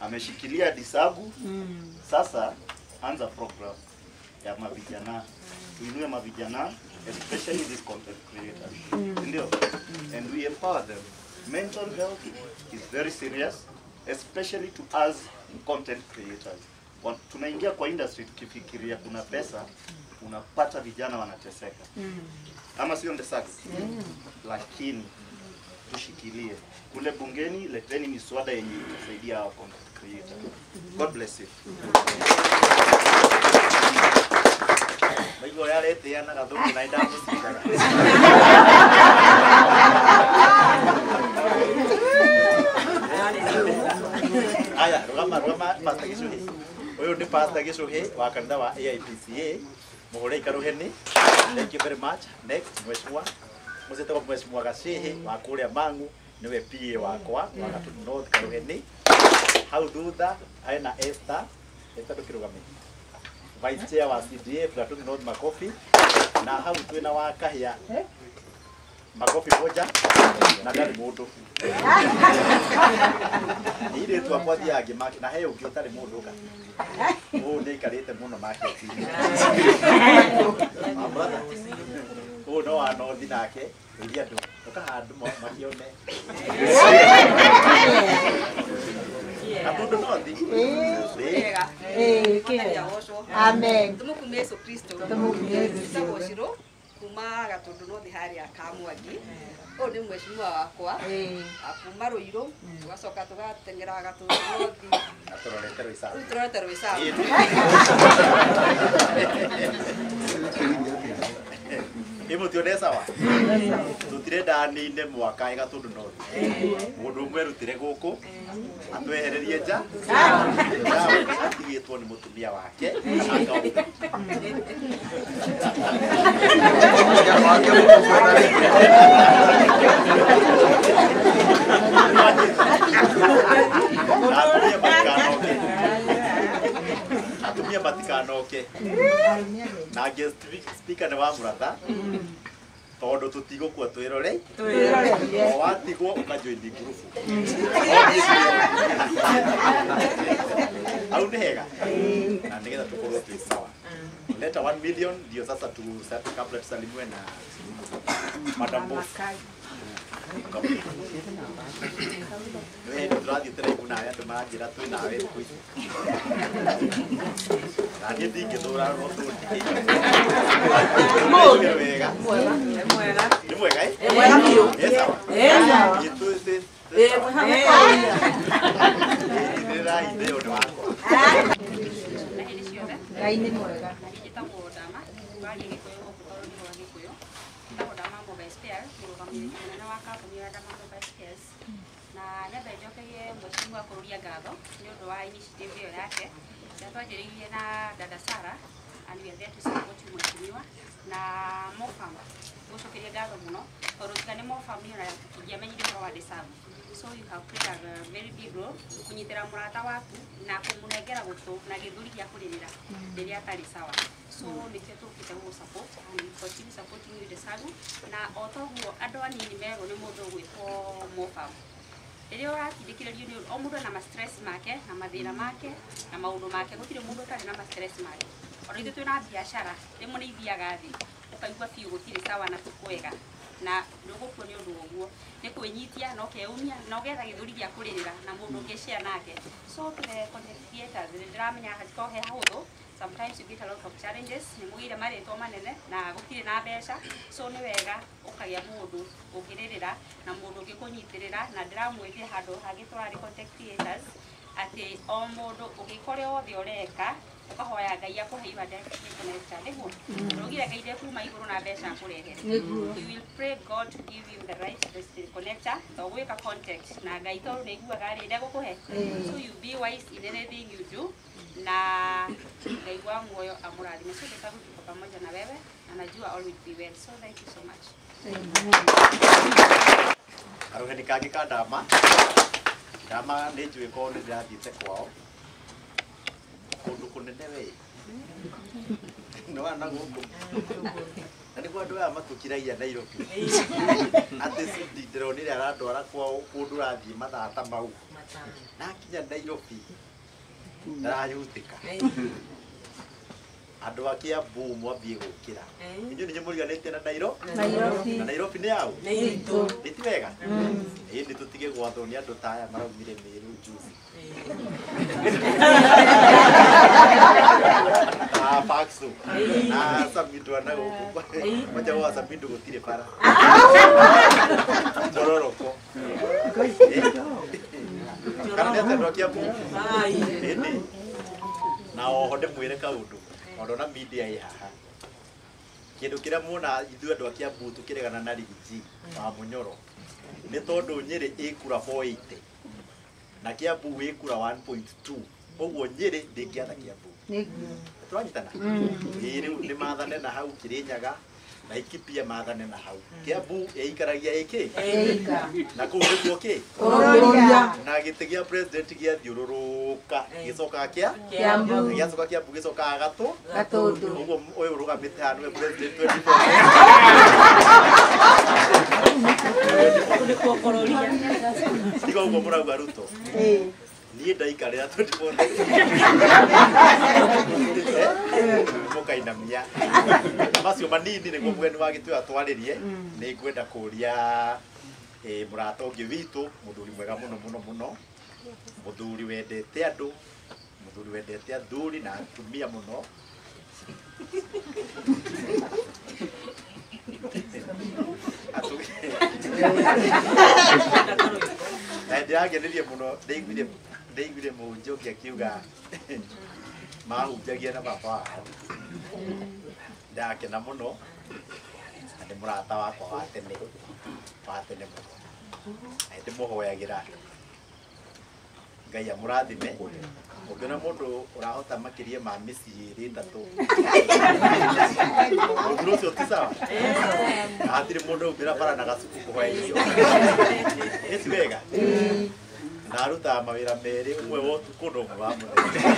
Ameshikilia Desagu. Sasa anza program ya mavijana. Tuinue mavijana, especially these content creators. Si ndio? And we empower them. Mental health is very serious, especially to us content creators. Tunaingia kwa industry tukifikiria kuna pesa, unapata vijana wanateseka. Ama sio Desagu? Lakini tushikilie kule bungeni, leteni miswada yenye itasaidia hao content creator. God bless you. Maigua ũrĩa aretĩanaga thũkũ na nĩndamũcindaga. Aya, rũgama Pastor Gĩcũhĩ. Ũyũ nĩ Pastor Gĩcũhĩ wa kanitha wa AIPCA. Mũhũre karuheni. Thank you very much. Next, Mheshimiwa. Mũcetagwo Mheshimiwa Gacĩhĩ wa kũrĩa Mang'u, nĩwe PA wakwa wa Gatundu North Karuheni. Hau thutha hena Esther. Esther ndũkĩrũgame. Vice Chair wa CDA Gatundu North Makofi. Na hau twĩna wa Kahĩa makofi moja na ndarĩ mũndũ. Airĩtu akwa thiaga ngĩmake na he ũngĩ ũtarĩ mũndũ ka. Ũũ nĩ aikarĩte mũno market-inĩ. My brother. Ũũ no wa North nake, ũria andũ, ũka handũ makĩone. Gatundu North. Amen. Tumukumie Yesu Kristo. Tumukumie Yesu. Njĩtagwo Shiro kuma Gatundu North haria Kamwangi. Ũyũ nĩ mheshimiwa wakwa kuma Ruiru, tugacoka tugateng'era Gatundu North. Na tũrorete Roysambu. Rĩu tũrorete Roysambu. Ĩ mũtione sawa? Tũtirenda nine mwaka ĩ Gatundu North. Mũndũ ũmwe erutire gũkũ atwehererie nja atigĩtwo nĩ mũtumia wake. Atumia matikanoke. Na guest speaker nĩ wa Mũratha tondu tutigũkua twĩrore o watigwo ũkajoin group au nĩ hega na nĩgetha tũkorwo twĩ sawa. Leta 1 million ndio sasa tu kabla tusalimiwe na Madam Boss. Nĩ hĩndĩ tũrathiĩ tũraihu nawe andũ maranjĩra twĩ nawe thikũ ici. Na niĩ ndingĩthũra no tũndigĩire. Nĩ wega. Nĩ mwega ĩ? Nĩ mwega biũ. Ĩ sawa? Ĩ sawa. Ĩ twĩ Ĩ mwĩ hamwe. Ĩtĩrĩrai itheo nĩ wakwa. Ngai nĩ mwega. Njĩtagwo Dama, twarie Gĩkũyũ gũkũ tondũ nĩ wa Gĩkũyũ. Njĩtagwo Dama Mobile Spares, mũrũgamĩrĩri mũnene wa kambuni ya Dama Mobile Spares. Na nyambe njokerie mheshimiwa Kururia ngatho nĩ ũndũ wa initiative ĩyo yake. Ĩrĩa twanjĩrĩirie na dada Sara, and we are there to support you mheshimiwa. Na Mofam, gũcokeria ngatho mũno tondũ tiga nĩ Mofam niĩ ona tũtingĩamenyire ũhoro wa Desagu. So you have played a very big role kunyitĩra mũrata waku na kũmũnengera gũtũ na gĩthũri gĩa kũrĩrĩra rĩrĩa atarĩ sawa. So nĩkĩo tũkĩte gũgũ support and we continue supporting you Desagu. Na o toguo andũ anini merwo nĩ mũndũ ũgwĩtwo Mofam. Rĩrĩa ũratindĩkĩrĩrio nĩ o mũndũ ena ma stress make na mathĩna make na maũndũ make, gũtirĩ mũndũ ũtarĩ na ma stress make. Ona ithuĩ twĩna biacara rĩmwe nĩ ithiaga thĩ ũkaigua biũ gũtirĩ sawa na ti kwega. Na ndũgũkua nĩ ũndũ ũguo nĩ kwĩnyitia na ũkeumia na ũgetha gĩthũri gĩa kũrĩrĩra na mũndũ ũngĩshare nake. So to the content creators, nĩndĩramenya hatikoragwo he hahũthũ. Sometimes you get a lot of challenges, nĩ mũgĩire marĩtwa manene na gũtirĩ na mbeca, so nĩ wega ũkagĩa mũndũ ũngĩrĩrĩra na mũndũ ũngĩkũnyitĩrĩra. Na ndĩramwĩtie handũ hangĩ tũrarĩ content creators atĩ o mũndũ ũgĩka ũrĩa wothe ũreka ũkahoya Ngai akũhe iwanda connector nĩguo ndũgire Ngai ndekuma igũrũ na mbeca akũrehere. You will pray God to give you the right connector to gwĩka contact na Ngai tondũ nĩaiguaga rĩ ndegũkũhe. So you be wise in anything you do na Ngai wa muoyo amũrathime. So Desagu, tuko pamoja na wewe na najua all will be well, so thank you so much. Karũgeni kangĩ ka Ndama. Ndama nĩ njũĩ korwo nĩ ndĩrathiĩte kwao kũndũ kũnene we nĩwana gũkũ na nĩguo andũ aya matũkiragia Nairobi atĩ Cindy ndĩronire arandwara kwao kũndũ ũrathiĩ mathaa ta mau na akinya Nairobi ndarayutĩka. Andũ a Kiambu mwambie gũkĩra inyuĩ nĩ mũriganĩtie na Nairobi na Nairobi nĩ yaũ nĩ ti wega ĩndĩ tũtige gwathwo nĩ andũ ta aya maraumire Meru juzi na Fakso na Samido na gũkũ moja wa Samido gũtirĩ bara njororoko kana nĩ atĩa andũ a Kiambu ĩndĩ na oho ndĩmwĩre kaũndũ ona media ĩ haha kĩndũ kĩrĩa muona ithuĩ andũ a Kiambu tũkĩregana na Rigiji wa Munyoro nĩ tondũ Nyĩrĩ ĩ kura 480 na Kiambu ĩ kura 1.2 ũguo Nyĩrĩ ndĩngĩatha Kiambu tũranyitana ĩ rĩu nĩ mathane na hau Kĩrĩnyaga na Laikipia mathane na hau Kiambu ĩikaragia ĩkĩ na kũu nĩkuo kĩ na gĩtĩ gĩa president gĩathiũrũrũka gĩcokaga kĩa Kiambu gĩacoka Kiambu gĩcokaga gatũ Gatũndũ ũguo ũyũ ũrũgamĩte haha nĩwe president 24 tiga ũguo mũrauga Ruto niĩ ndaikarĩra 24 mũkainamia macio manini nĩguo mũgeni wa gĩtĩo atwarĩrie. Nĩ ngwenda kũria mũrata ũngĩ witũ mũthuri mwega mũno mũno mũno mũthuri wendete andũ mũthuri wendete athuri na atumia mũno na ndĩragenirie mũno ndaiguire mũhunjia ũngĩ akiuga mahunjagia na baba wao ndakena mũno na nĩ mũrata wakwa wa tene mũno na ndĩmũhoyagĩra Ngai amũrathime. Ũngĩona mũndũ ũrahota makĩria ma mĩciĩ ĩrĩ ĩtatũ mũthuri ũcio ti sawa hatirĩ mũndũ aumĩra bara na gacuku kũhoya irio ĩ ti wega na arutaga mawĩra merĩ ũmwe wa ũtukũ na ũmwe wa mũthenya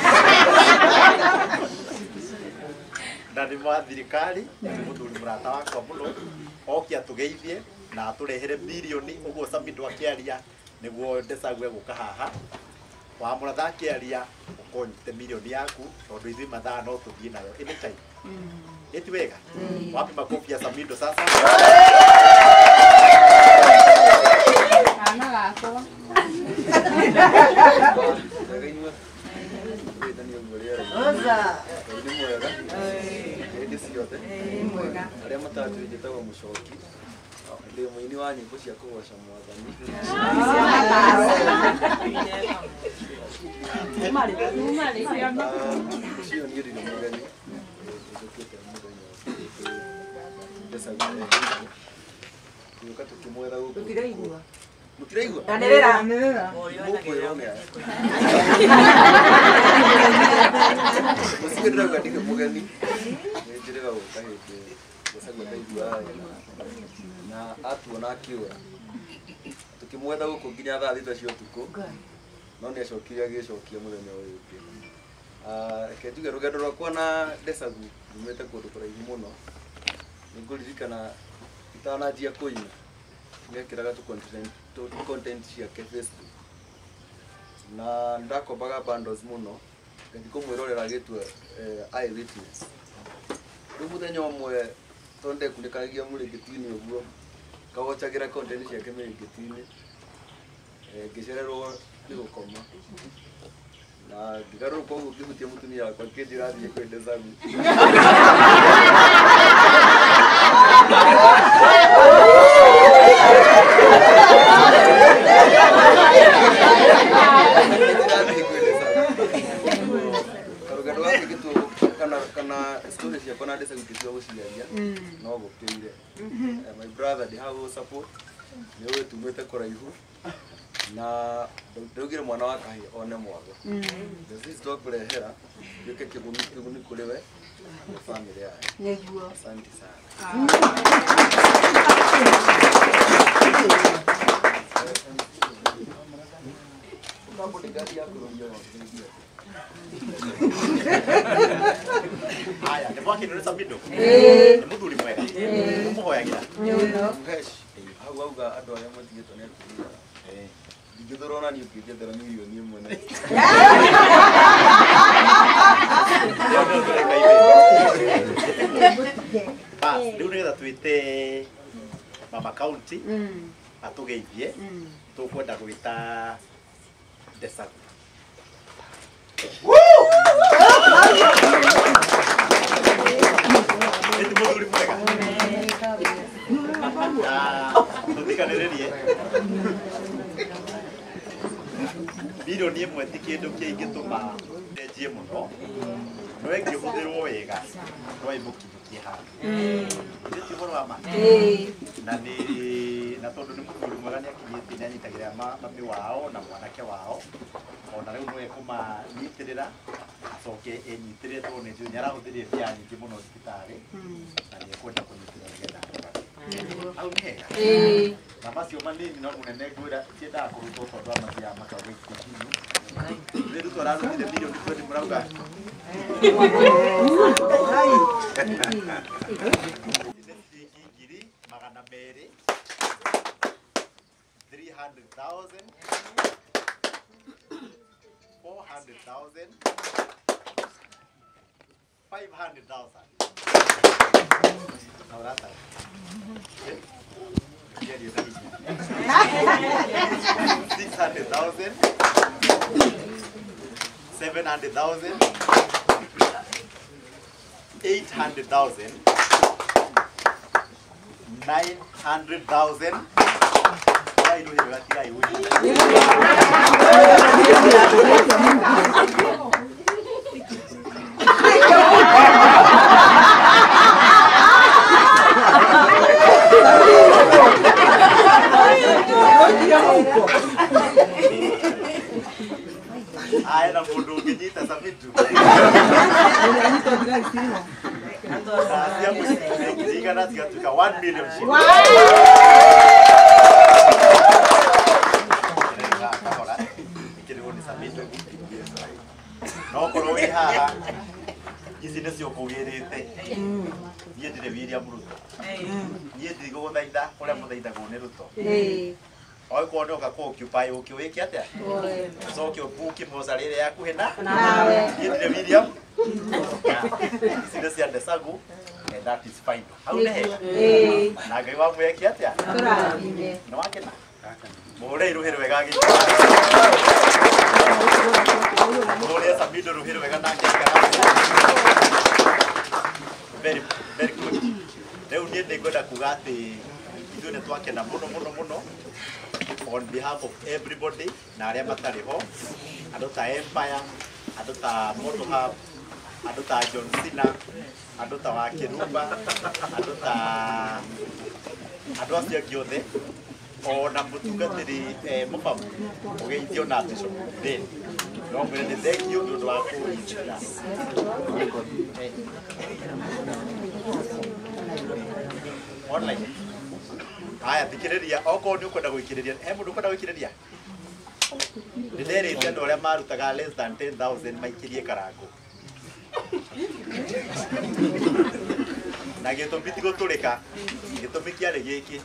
na nĩ wa thirikari nĩ mũthuri mũrata wakwa mũno oke atũgeithie na atũrehere mirioni ũguo Samido akĩaria nĩguo Desagu egũka haha wa mũratha akĩaria ũkonyite mirioni yaku tondũ ithuĩ mathaa no tũthiĩ nayo anytime ĩ ti wega. Wapi makofi ya Samido sasa? Kana gakwa arĩa matanjũĩ njĩtagwo Mũcoki ndĩ mũini wa nyĩmbo cia kũgoca mwathani. Ũcio niĩ ndirĩ mũgeni njũkĩte mũthenya tũgĩũka tũkĩmwetha gũkũ Tũtiraigua. Mũtiraigua? Anĩrĩra. Mũkwĩyonera. Mũciĩ ndĩrauga ndirĩ mũgeni nĩ njĩrĩga gũka hĩndĩ Desagu ataiguaga wega na atuona akĩũra tũkĩmwetha gũkũ nginya thaa thita cia ũtukũ no nĩ acokire agĩcokia mũthenya ũyũ ũngĩ. Reke njuge rũgendo rwakwa na Desagu rumĩte kũndũ kũraihu mũno. Nĩ ngũririkana itananjia kũina nĩekĩraga tũ content ciake Facebook na ndakombaga bundles mũno ngathiĩ kũmwĩrorera agĩtua eyewitness. Rĩu mũthenya ũmwe tondũ ndekunĩkanagia mũrĩngĩti-inĩ ũguo Ngawochagira content ciake mĩrĩngĩti-inĩ. Ngĩcererwo nĩ gũkoma. Na ngĩgarũrũka ũguo ngĩhutia mũtumia wakwa akĩnjĩra thiĩ kwĩ Desagu. Karũgano gaka ngĩtua kana story ciakwa na Desagu ngĩtua gũciaria no gũkĩire. My brother ndĩ hau support nĩ ũĩ tumĩte kũraihu na ndaugire mwana wa kahĩĩ one mwago. Mbeca ici twakũrehera gĩũke kĩguni kũrĩ we na family yayo. Nĩguo. Asante sana. Haya, nĩ mwakinĩrwo Samido? Nĩ mũthuri mwega. Mũmũhoyagĩra? Hau auga andũ arĩa matigĩtwo nĩ atumia. Ndingĩthũra ona niĩ ũngĩnjethera mirioni ĩmwe na Bas, rĩu nĩgetha twĩte mama county atũgeithie tũkwenda gwĩta Desagu. Ĩti mũthuri mwega. Tũthikanĩrĩrie mirioni ĩmwe ti kĩndũ kĩngĩtũma ndenjie mũno no ĩngĩhũthĩrwo wega no ĩmũkinyũkie handũ. Githĩ ti ũhoro wa ma? Na nĩ na tondũ nĩ mũthuri mwega nĩ akinyĩtie nĩ anyitagĩrĩra mami wao na mwanake wao ona rĩu no ekũmanyitĩrĩra acoke enyitĩrĩre tondũ nĩ njũĩ nĩ arahũthĩrire mbia nyingĩ mũno thibitarĩ na nĩ ekwenda kũnyitĩrĩra nĩgetha arware. Hau nĩ hega? Na macio manini no mũnene ngwĩra tiendaga kũrutwo tondũ andũ mathiaga makauga ikikinyu. Rĩu Ruto ararutire mirioni 20 mũrauga ciringi ngiri magana merĩ 300,000 400,000 500,000. Na ũratara? 600,000 700,000 800,000 900,000. Aya na mũndũ ũngĩnyita Samitu. Igana cigatuĩka 1 million shillings. Kahora ĩkĩrĩrwo nĩ Samitu. No korwo wĩ haha ici nĩcio ũkũgĩrĩte. Niĩ ndirĩ William Ruto. Niĩ ndigũgũthaitha ũrĩa mũthaithagwo nĩ Ruto. Okorwo nĩ ũka kũ occupy ũkĩ wĩke atĩa? Ũcoke ũbuki mocarĩ ĩrĩa yakuhĩ na niĩ ndirĩ William. Ici nĩ cia Desagu and that is fine. Hau nĩ hega? Na Ngai wa mweke atĩa? Nĩ wakena? Mũhũre rũhĩ rwega gĩkĩ. Mũhũre Samido rũhĩ rwega nake aikara. Very, very good. Rĩu niĩ nĩngwenda kuga atĩ ithuĩ nĩ twakena mũno mũno mũno on behalf of everybody na arĩa matarĩ ho, andũ ta Empire, andũ ta Moto Hub, andũ ta John Cena, andũ ta Wakĩrumba, andũ ta andũ acio angĩ othe ona mũtungatĩri mũbamu ũgeithio na Bishop Ben no mwĩre nĩ thank you nĩ ũndũ wa kũnyitĩrĩra. Online. Haya thikĩrĩria okorwo nĩ ũkwenda gũikĩrĩria he mũndũ ũkwenda gũikĩrĩria nĩ nderĩte andũ arĩa marutaga less than 10,000 maikĩrie karangũ na gĩtũmi ti gũtũrĩka gĩtũmi kĩarĩ gĩkĩ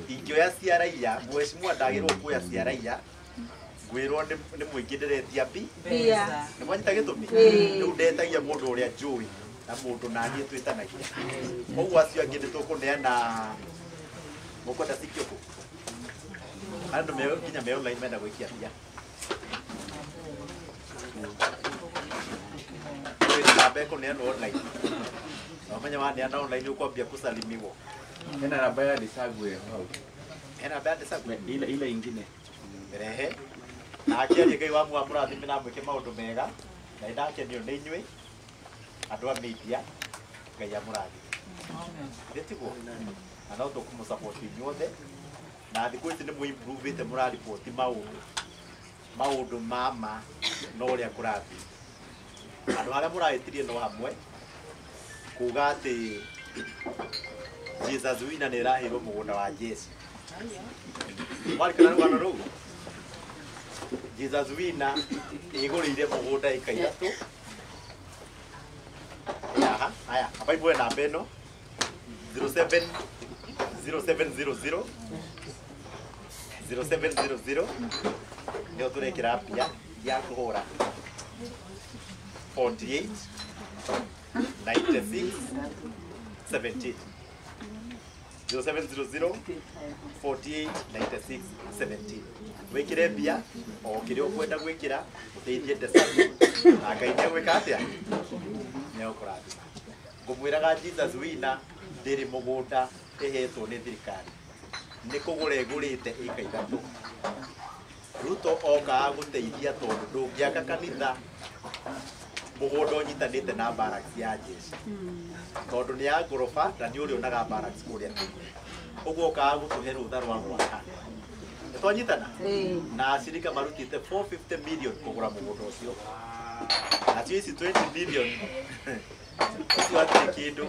ingĩoya cia raiya mheshimiwa ndagĩrĩirwo kuoya cia raiya ngwĩrwo nĩ mũingĩ ndĩretia mbia nĩ mwanyita gĩtũmi rĩu ndetagia mũndũ ũrĩa njũĩ na mũndũ naniĩ twĩtanagia koguo acio angĩ nĩ tũkũneana Mũkwenda cikio kũ? Andũ me nginya me online menda gwĩkia mbia. Kwĩ namba ĩkũneanwo online. Na ũmenye waneana online ũkwambia kũsalimiwo. Hena namba ya Desagu ĩyo hau. Hena namba ya Desagu? Ile ingine. Rehe. Na akĩaria Ngai wa mũrathime na amwĩke maũndũ mega. Na nĩndakenio nĩ inyuĩ andũ a media. Ngai amũrathime. Githĩ tiguo? Na no tũkũmũsupport inyuothe. Na thikũ ici nĩ mũimprovĩte mũrariboti maũndũ. Maũndũ ma ma na ũrĩa kũrathiĩ. Andũ arĩa mũrahĩtirie no hamwe kuga atĩ Jesus Winner nĩ ĩraheirwo mũgũnda wa Jesu. Mwarikana rũgano rũu? Jesus Winner ĩgũrĩire mũgũnda ĩka ithatũ. Aha, haya, amba imuhe namba ĩno 07 0700 0700 nĩyo tũrekĩra mbia ya kũhũra 48 96 17 0700 48 96 17 wĩkĩre mbia o kĩrĩa ũkwenda gwĩkĩra ũteithie Desagu na Ngai nĩegwĩka atĩa? Nĩegũkũrathima. Ngũmwĩraga Jesus Winner ndĩrĩ mũgũnda ĩhetwo nĩ thirikari, nĩ kũgũra ĩgũrĩte ĩka ithatũ. Ruto okaga gũteithia tondũ ndũngĩaka kanitha mũgũnda ũnyitanĩte na barracks ya jeshi tondũ nĩ ya ngoroba na nĩ ũrĩonaga barracks kũrĩa thĩinĩ. Ũguo okaga gũtũhe rũtha rwa gwaka. Nĩ twanyitana? Na acirika marutĩte 450 million kũgũra mũgũnda ũcio. Nacio ici 20 million ũcio hatirĩ kĩndũ.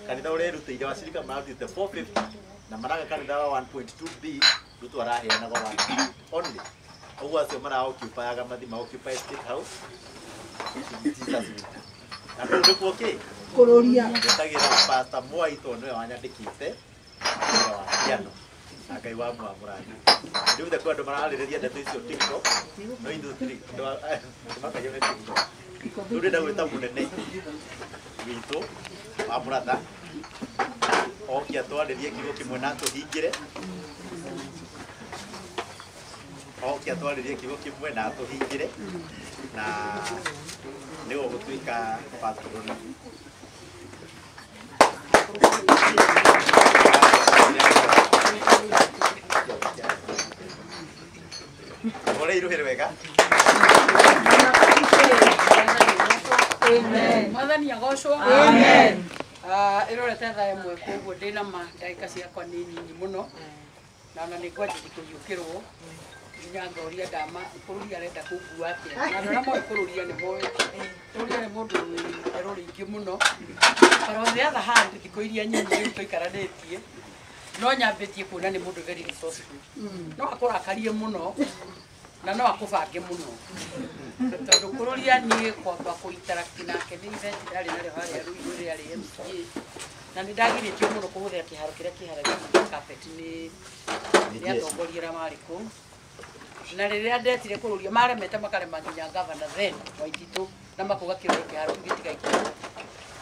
Kanitha ũrerutĩire wacirika marutĩte 450 na maraga kanitha wa 1.2 B Ruto araheanaga 1 only. Ũguo acio mara-occupyaga mathi ma-occupy State House. Jesus Winner. Na kũu nĩkuo kĩ? Kũrũria. Njĩtagĩra Pastor Mwai tondũ nĩwe wanyandĩkĩte wĩra wa piano. Na Ngai wa mũrathime. Rĩu the kwĩ andũ mararĩrĩria ndeto icio TikTok, no ithuĩ tũtirĩ tũmakagio nĩ TikTok. Rĩu ndĩrenda gwĩta mũnene witũ wa mũratha oke atwarĩrie kiugo kĩmwe na atũhingĩre. Oke atwarĩrie kiugo kĩmwe na atũhingĩre na nĩwe ũgũtuĩka patron. Ore iruhĩre wega. Amen. Mwathani agocwo. Amen. Ĩrorete thaa ĩmwe koguo ndĩna ma ndagĩka ciakwa nĩ nini mũno na ona nĩ ngwanjĩtie kũriũkĩrwo nginya ngoria ndama kũrũria arenda kũngua atĩa na andũ arĩa moĩ kũrũria nĩ moĩ kũrũria nĩ mũndũ wĩ itherũ rĩingĩ mũno. But on the other hand thikũ iria nyinyi rĩu tũikaranĩtie no nyambĩtie kuona nĩ mũndũ very resourceful. No akũrakarie mũno na no akũbange mũno tondũ kũrũria niĩ kwamba kũ-interact nake nĩ event ndarĩ narĩo harĩa Ruiru rĩarĩ MCA na nĩ ndagirĩtio mũno kũhũthĩra kĩharo kĩrĩa kĩharagio carpet nĩ atongoria arĩa marĩ kũu. Na rĩrĩa ndetire kũrũria maremete makarema nginya governor then Waititũ na makauga kĩoro kĩharo kĩu gĩtigaikio.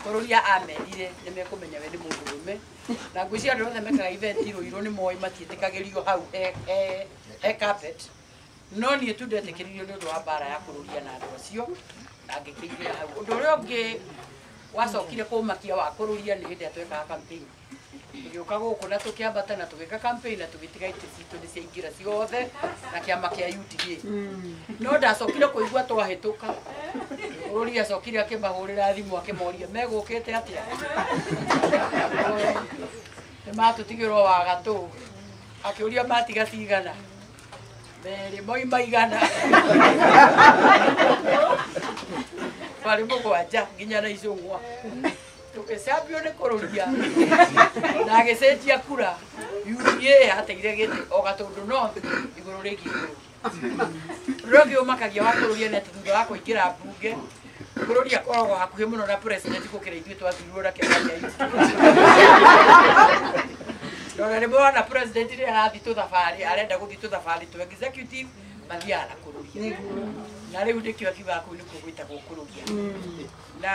Kũrũria amerire nĩ mekũmenya we nĩ mũndũrũme na ngwĩciria andũ othe mekaga event Ruiru nĩ moĩ matiĩtĩkagĩrio hau he carpet. No niĩ tu ndetĩkĩririo nĩ ũndũ wa mbara ya kũrũria na andũ acio na ngĩkĩingĩra hau. Ũndũ ũrĩa ũngĩ wacokire kũmakia wa kũrũria nĩ hĩndĩ ĩrĩa twekaga campaign. Tũgĩũka gũkũ na tũkĩambata na tũgĩka campaign na tũgĩtiga itĩ citũ nĩ ciaingĩra ciothe na kĩama kĩa UDA. No ndacokire kũigua twahĩtũka. Kũrũria acokire akĩmahũrĩra thimũ akĩmoria megũkĩte atĩa. Nĩ matũtigĩrwo wa gatũ. Akĩũria matiga cigana. Merĩ moima igana. Twarĩ mũgwanja nginya na icũng'wa. Tũgĩcambio nĩ kũrũria na agĩcenjia kura. UDA yateire gĩtĩ o Gatũndũ North igũrũ rĩgiĩ kũrũria. Ũndũ ũngĩ ũmakagia wa kũrũria nĩ atĩ thutha wa kũingĩra mbunge kũrũria akoragwo hakuhĩ mũno na president gũkĩra ithuĩ twathurirwo na kĩama kĩa UDA. Ndona nĩ mwana president rĩrĩa arathiĩ tũthabarĩ arenda gũthiĩ tũthabarĩ twa executive mathiaga na kũrũria. Na rĩu nĩkĩo akiugaga kũu nĩkuo gwĩtagwo kũrũria. Na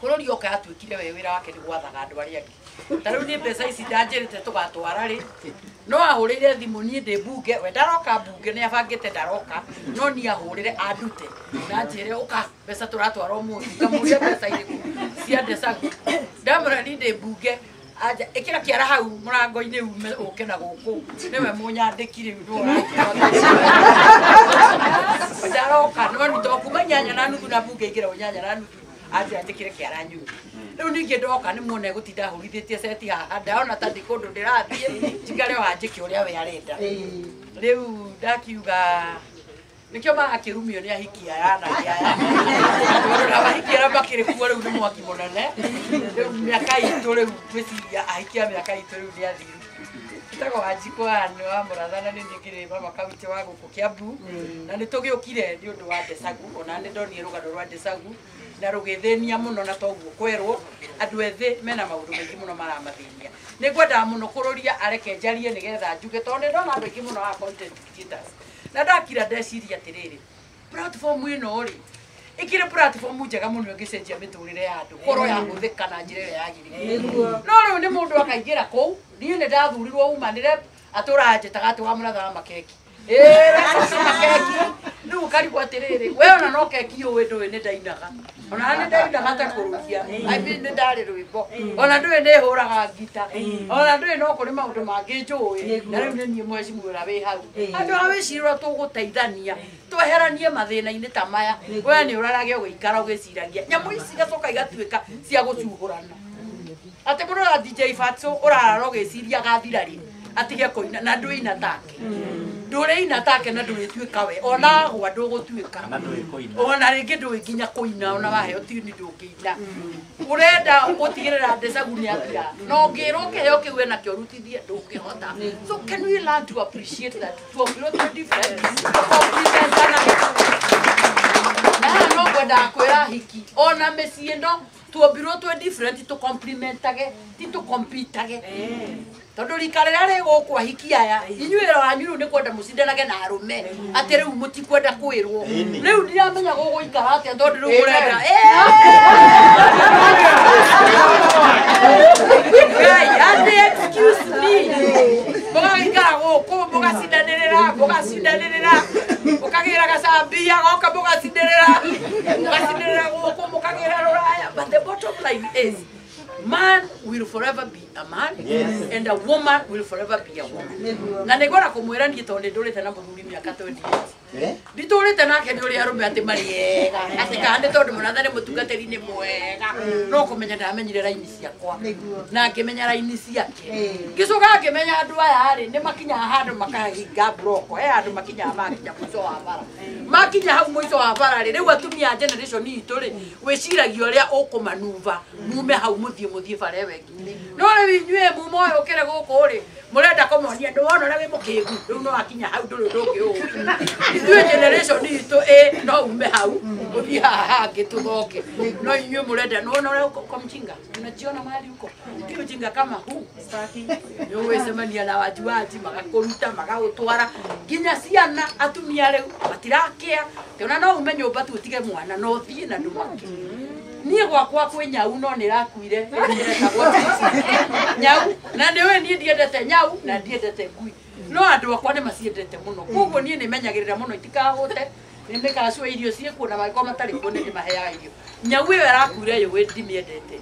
Kũrũria oka atuĩkire we wĩra wake nĩ gwathaga andũ arĩa angĩ. Ta rĩu niĩ mbeca ici ndanjĩrĩte tũgatwara rĩ, no ahũrĩire thimũ niĩ ndĩ mbunge, we ndaroka mbunge nĩ abangĩte ndaroka, no niĩ ahũrĩre andute na anjĩre ũka mbeca tũratwara ũmũthĩ, ngamũria mbeca irĩkũ cia Desagu. Ndamwĩra niĩ ndĩ mbunge, anja ĩkĩra kĩara hau mũrango-inĩ ume ũke na gũkũ, nĩwe mũnyandĩki rĩu nĩwe ũranjĩra. Ndaroka no nĩ to kuma 8:30 na mbunge ingĩra 8:30 anjĩra njĩkĩre kĩara nyume. Rĩu ningĩ ndoka nĩ muone gũtinda hũrithĩtie ceti haha, ndaona ta ndĩ kũndũ ndĩrathiĩ, njikare o hanjĩke ũrĩa we arenda. Rĩu ndakiuga nĩkĩo marakĩrumio nĩ ahiki aya anake aya. Tondũ na ahiki arĩa makĩrĩ kuo rĩu nĩ mwaki mũnene. Rĩu mĩaka itũ rĩu ngwĩciria ahiki a mĩaka itũ rĩu nĩ athiru. Njĩtagwo Wanjikũ wa Mũratha na nĩ niĩ ngĩrĩ mama kaunti wa gũkũ Kiambu. Na nĩ tũgĩũkire nĩ ũndũ wa Desagu, ona nĩ ndonire rũgano rwa Desagu na rũgĩthĩnia mũno, na toguo kwerwo andũ ethĩ mena maũndũ maingĩ mũno maramathĩnia. Nĩ ngwendaga mũno kũrũria areke njarie nĩgetha njuge, tondũ nĩ ndona andũ aingĩ mũno a content creators. Na ndakira ndeciria atĩrĩrĩ, platform ĩno rĩ, ĩkĩrĩ platform njega mũno ĩngĩcenjia mĩtũrĩre ya andũ, korwo yahũthĩka na njĩra ĩrĩa yagĩrĩire. No rĩu nĩ mũndũ akaingĩra kũu, niĩ nĩ ndathurirwo umanĩre atũranjĩtaga atĩ wa Mũratha wa makeki. Makeki. Rĩu ũkarigwo atĩrĩrĩ, we ona no keki ũĩ ndũĩ nĩ ndainaga. Ona nĩ ndainaga ta kũrũria. I mean nĩ ndarĩ rwĩmbo. Ona ndũĩ nĩ hũraga ngita. Ona ndũĩ no kũrĩ maũndũ mangĩ njũĩ. Na rĩu nĩ niĩ mheshimiwa ũrĩa wĩ hau. Andũ a wĩciria ũrĩa tũgũteithania, tweheranie mathĩna-inĩ ta maya. We nĩ ũrarage ũgĩikara ũgĩciragia. Nyamũ ici igacoka igatuĩka cia gũcuhũrana. Atĩ mũndũ ũra DJ Fatso ũrarara ũgĩciria agathira rĩ, atige kũina na ndũina take. Ndũrĩina take na ndũrĩtuĩka we, ona agwa ndũgũtuĩka. Ona rĩngĩ ndũĩ nginya kũina, ona waheo tini ndũngĩina. Ũrenda gũtigĩrĩra Desagu nĩ athira, na ũngĩrwo kĩheo kĩu enakĩo ũrutithie ndũngĩhota. So can we learn to appreciate that tuombirwo twĩ different, complementary. Na haha no ngwendaga kwĩra hiki ona mĩciĩ ĩno tuombirwo twĩ different, tũ-complementage ti tũ-competage. Tondũ rika rĩrĩa rĩ gũkũ ahiki aya, inyuĩ wĩra wanyu rĩu nĩ kwenda mũcindanage na arũme, atĩ rĩu mũtikwenda kwĩrwo. Rĩu ndiramenya gũgũikara atĩa tondũ rĩu mũrenda. Ngai, atĩ excuse me. Mũgagĩikara gũkũ, mũgacindanĩrĩra, mũgacindanĩrĩra, mũkagĩra gacambia, goka mũgacindanĩrĩra, mũgacindanĩrĩra gũkũ, mũkagĩra rũraya. But the bottom line is, man will forever be a man, yes, and a woman will forever be a woman. Na nĩngwenda kũmwĩra niĩ tondũ nĩ ndũrĩte na mũthuri mĩaka 28. Nditũrĩte nake nĩ ũrĩa arũme atĩ marĩ ega, atĩ kana nĩ tondũ Mũratha nĩ mũtungatĩri nĩ mwega, no kũmenya ndamenyire raini ciakwa na ngĩmenya raini ciake. Ngĩcoka ngĩmenya andũ aya rĩ nĩ makinyaga handũ makahinga mburoko, he handũ makinyaga makinya mũico wa bara. Makinya hau mũico wa bara rĩ, rĩu atumia a generation itũ rĩ, wĩciragia ũrĩa ũkũmanuva mume hau mũthiĩ mũthiĩ bara ĩyo ĩngĩ. No rĩu inyuĩ muma ũyũ ũkĩrĩ gũkũ rĩ, mũrenda kũmonia ndĩwona ũrĩa wĩ mũkĩgu, rĩu no wakinya hau ndũrĩ ũndũ ũngĩ ũĩ. Ithuĩ generation itũ ĩ no ume hau ũthiĩ haha hangĩ tũthoke. No inyuĩ mũrenda nĩwona ũrĩa uko mjinga, unajiona mahali uko ti ujinga kama huu. Nĩ ũgwĩcemania na wajuaji magakũruta magagũtwara nginya ciana. Atumia rĩu matirakĩa, tena no ume nyũmba tu ũtige mwana no ũthiĩ na ndũmake. Niĩ gwakwa kwĩ nyau no nĩ ĩrakuire, ĩretagwo nyau, na nĩũĩ niĩ ndiendete nyau na ndiendete ngui, no andũ akwa nĩ maciendete mũno, koguo niĩ nĩmenyagĩrĩra mũno itikahũte, nĩmĩkacua irio ciĩkuo na mangĩkorwo matarĩ kuo nĩ ndĩmaheaga irio. Nyau ĩyo ĩrakuire yũĩ ndimĩendete,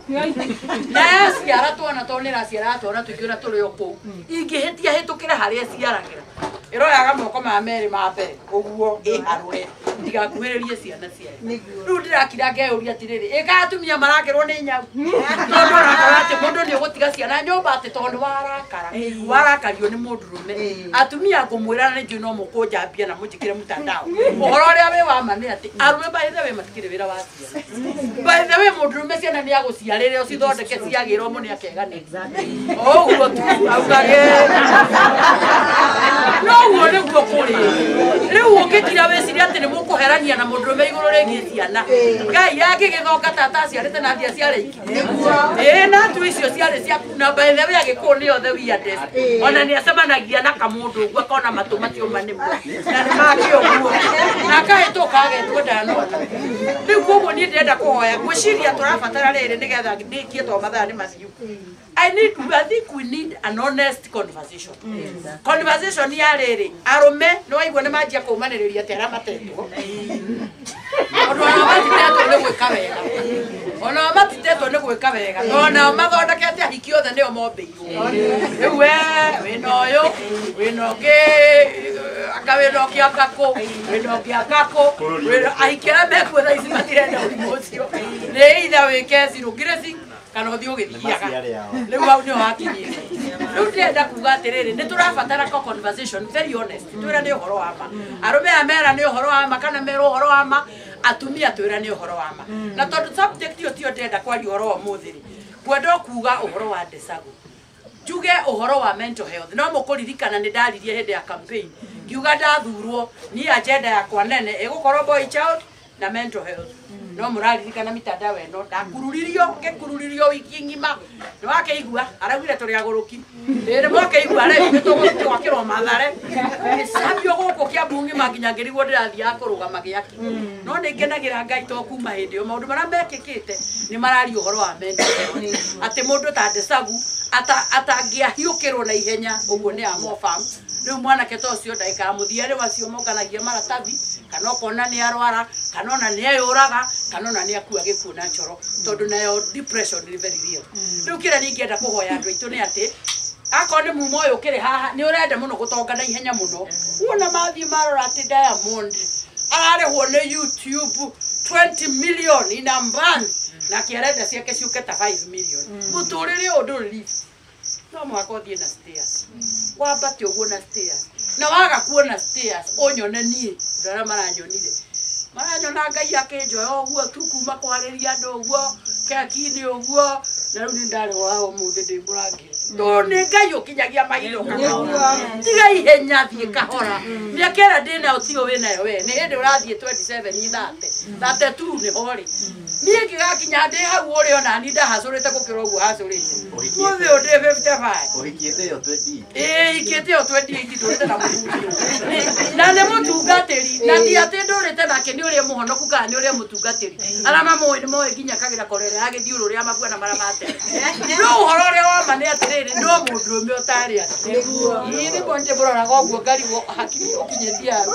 na yaciara twana tondũ nĩ ĩraciara twana tũingĩ ona tũrĩ o kũu, ingĩhĩtia hĩtũkĩre harĩa ĩciaragĩra, ĩroyaga moko maya merĩ ma mbere ũguo ĩharũre ndigakuhĩrĩrie ciana ciayo. Rĩu ndĩrakira ngeyũria atĩrĩrĩ, ĩka atumia marakĩrwo nĩ nyau, tondũ ũrakora atĩ mũndũ nĩ ũgũtiga ciana nyũmba atĩ tondũ warakara, warakario nĩ mũndũrũme. Atumia ngũmwĩra na nĩ njũĩ no mũkũnjambia na mũnjĩkĩre mtandao. Ũhoro ũrĩa wĩ wa ma nĩ atĩ arũme by the way matikĩrĩ wĩra wa ciana. By the way mũndũrũme ciana nĩ agũciarĩre ũcithondeke ciagĩrwo mũno nĩ akeganĩra. Ũguo tu augage. No ũguo nĩguo kũrĩ. Rĩu ũngĩtira wĩcirie atĩ nĩ mũkũherania na mũndũrũme igũrũ rĩgiĩ ciana. Ngai angĩgĩthonga tata aciarĩte na ndia ciarĩ ingĩ. Ĩĩ na tu icio ciarĩ ciaku na by the way agĩkũyũ nĩo the weirdest. Ona nĩ acemanagia na kamũndũ ũguo akona matũ matiũma nĩmo. Na nĩ make ũguo. Na akahĩtũka agetwo ndanona. Rĩu koguo niĩ ndĩrenda kũhoya ngwĩciria tũrabatara rĩrĩ nĩgetha ndĩkie tondũ mathaa nĩ mathiu. I think we need an honest conversation. Conversation ya rĩrĩ arũme nĩ waigua nĩ manjia kũmanĩrĩria atĩ arĩa matetwo. Tondũ ona matitetwo nĩ gwĩka wega. Ona matitetwo nĩ gwĩka wega. Tondũ nao mathondekete ahiki othe nĩo mombĩirwo. Rĩu we wĩna ũyũ, wĩna ũngĩ anga wĩna ũngĩ anga kũ, wĩna ũngĩ anga kũ, ahiki arĩa mekuo thaa ici matirenda ũrimũ ũcio. Nĩ either wĩke zero grazing kana ũthiĩ ũgĩthiaga. Rĩu hau nĩho hakinyĩte. Rĩu ndĩrenda kuga atĩrĩrĩ nĩ tũrabatara conversation very honest. Twĩra nĩ ũhoro wa ma. Arũme aya mera nĩ ũhoro wa ma kana merwo ũhoro wa ma, atumia twĩra nĩ ũhoro wa ma. Na tondũ subject ĩyo tiyo ndĩrenda kwaria ũhoro wa ũmũthĩ rĩ, ngwenda kuga ũhoro wa Desagu. Njuge ũhoro wa mental health. No mũkũririkana nĩ ndaririe hĩndĩ ya campaign. Ngiuga ndathurwo niĩ agenda yakwa nene ĩgũkorwo boy child na mental health. No mũraririkana mitandao ĩno ndakururirio ngĩkururirio wiki ng'ima nĩ wakĩigua araugire tũrĩ agũrũki rĩrĩ mwakĩigua rĩu nĩ tũgwakĩrwo Mathare gĩcambio gũkũ Kĩambu ng'ima nginya ngĩrigwo ndĩrathiaga kũrũgama gĩaki no nĩ ngenagĩra Ngai to kuma hĩndĩ ĩyo maũndũ marĩa mekĩkĩte nĩ mararia ũhoro wa mental health atĩ mũndũ ta Desagu atangĩahiũkĩrwo na ihenya ũguo nĩ amofam rĩu mwanake ta ũcio ndagĩka ya mũthia rĩu acio monganagia maratathi kana ũkona nĩ arwara kana ona nĩ eyũraga kana ona nĩ akua gĩkuũ natural tondũ nayo depression nĩ very real. Rĩu kĩrĩa niĩ ingĩenda kũhoya andũ aitũ nĩ atĩ akorwo nĩ mumo ũyũ ũkĩrĩ haha nĩ ũrenda mũno gũtonga na ihenya mũno wona mathiĩ marora atĩ Diamond ararĩhwo nĩ YouTube 20 million in a month na kĩarenda ciake ciũke ta 5 million mũtũrĩre ũyũ ndũrĩ lift no mũhaka ũthiĩ na stairs wambate ũguo na stairs na waga kuona stairs ũnyone niĩ andũ arĩa maranyonire maranyona Ngai akĩnjoya ũguo tu kuma kwarĩria andũ ũguo keki-inĩ ũguo na rĩu nĩ ndarĩhwo haha ũmũthĩ ndĩ mũrangĩre tondũ nĩ Ngai ũkinyagia mahinda ũkahora tiga ihenya thiĩ kahora mĩaka ĩrĩa ndĩnayo tiyo wĩnayo we nĩ hĩndĩ ũrathiĩ 27 30 32 nĩho rĩ niĩ ngĩgakinya ndĩ hau ũrĩ ona niĩ ndahacũrĩte gũkĩra ũguo hacũrĩte mũthĩ ũyũ ndĩ 55 Ũhikĩte ĩyo 28. Ĩĩ hikĩte ĩyo 28 ndũrĩte na mũthuri na nĩ mũtungatĩri na ti atĩ ndũrĩte nake nĩ ũrĩa mũhonoku kana nĩ ũrĩa mũtungatĩri arĩa mamũĩ nĩ moĩ nginya kagĩra korere agĩthiũrũrĩ ya mabuana marĩa ma tene no ũhoro ũrĩa wa ma nĩ atĩrĩrĩ no mũndũrũme ũtarĩ atĩ ĩĩ nĩguo ndĩmũroraga ũguo ngarigwo hakiri ũkinyĩtie hau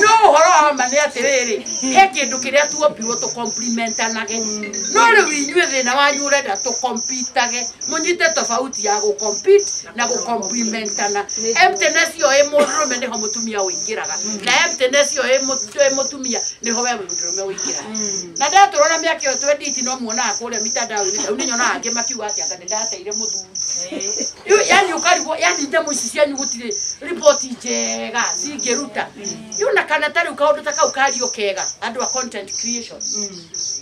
no ũhoro wa ma nĩ atĩrĩrĩ he kĩndũ kĩrĩa tuombirwo tũcomplimentanage no rĩu inyuĩ thĩna wanyu ũrenda tũcompetage mũnyite tofauti ya gũcompete na gũcomplimentana emptiness ĩyo ĩ mũndũrũme nĩho mũtumia ũingĩraga na emptiness ĩyo ĩ mũtumia nĩho we mũndũrũme ũingĩraga na ndatũrora mĩaka ĩyo 28 no muonaga kũrĩa mitandao-inĩ rĩu nĩ nyonaga angĩ makiuga atĩ anga nĩ ndateire mũthuri yani ũkarigwo yani nyamũ ici cianyu gũtirĩ riboti njega cingĩruta yona kana ta rĩu kaũndũ ta kau kario kega andũ a content creation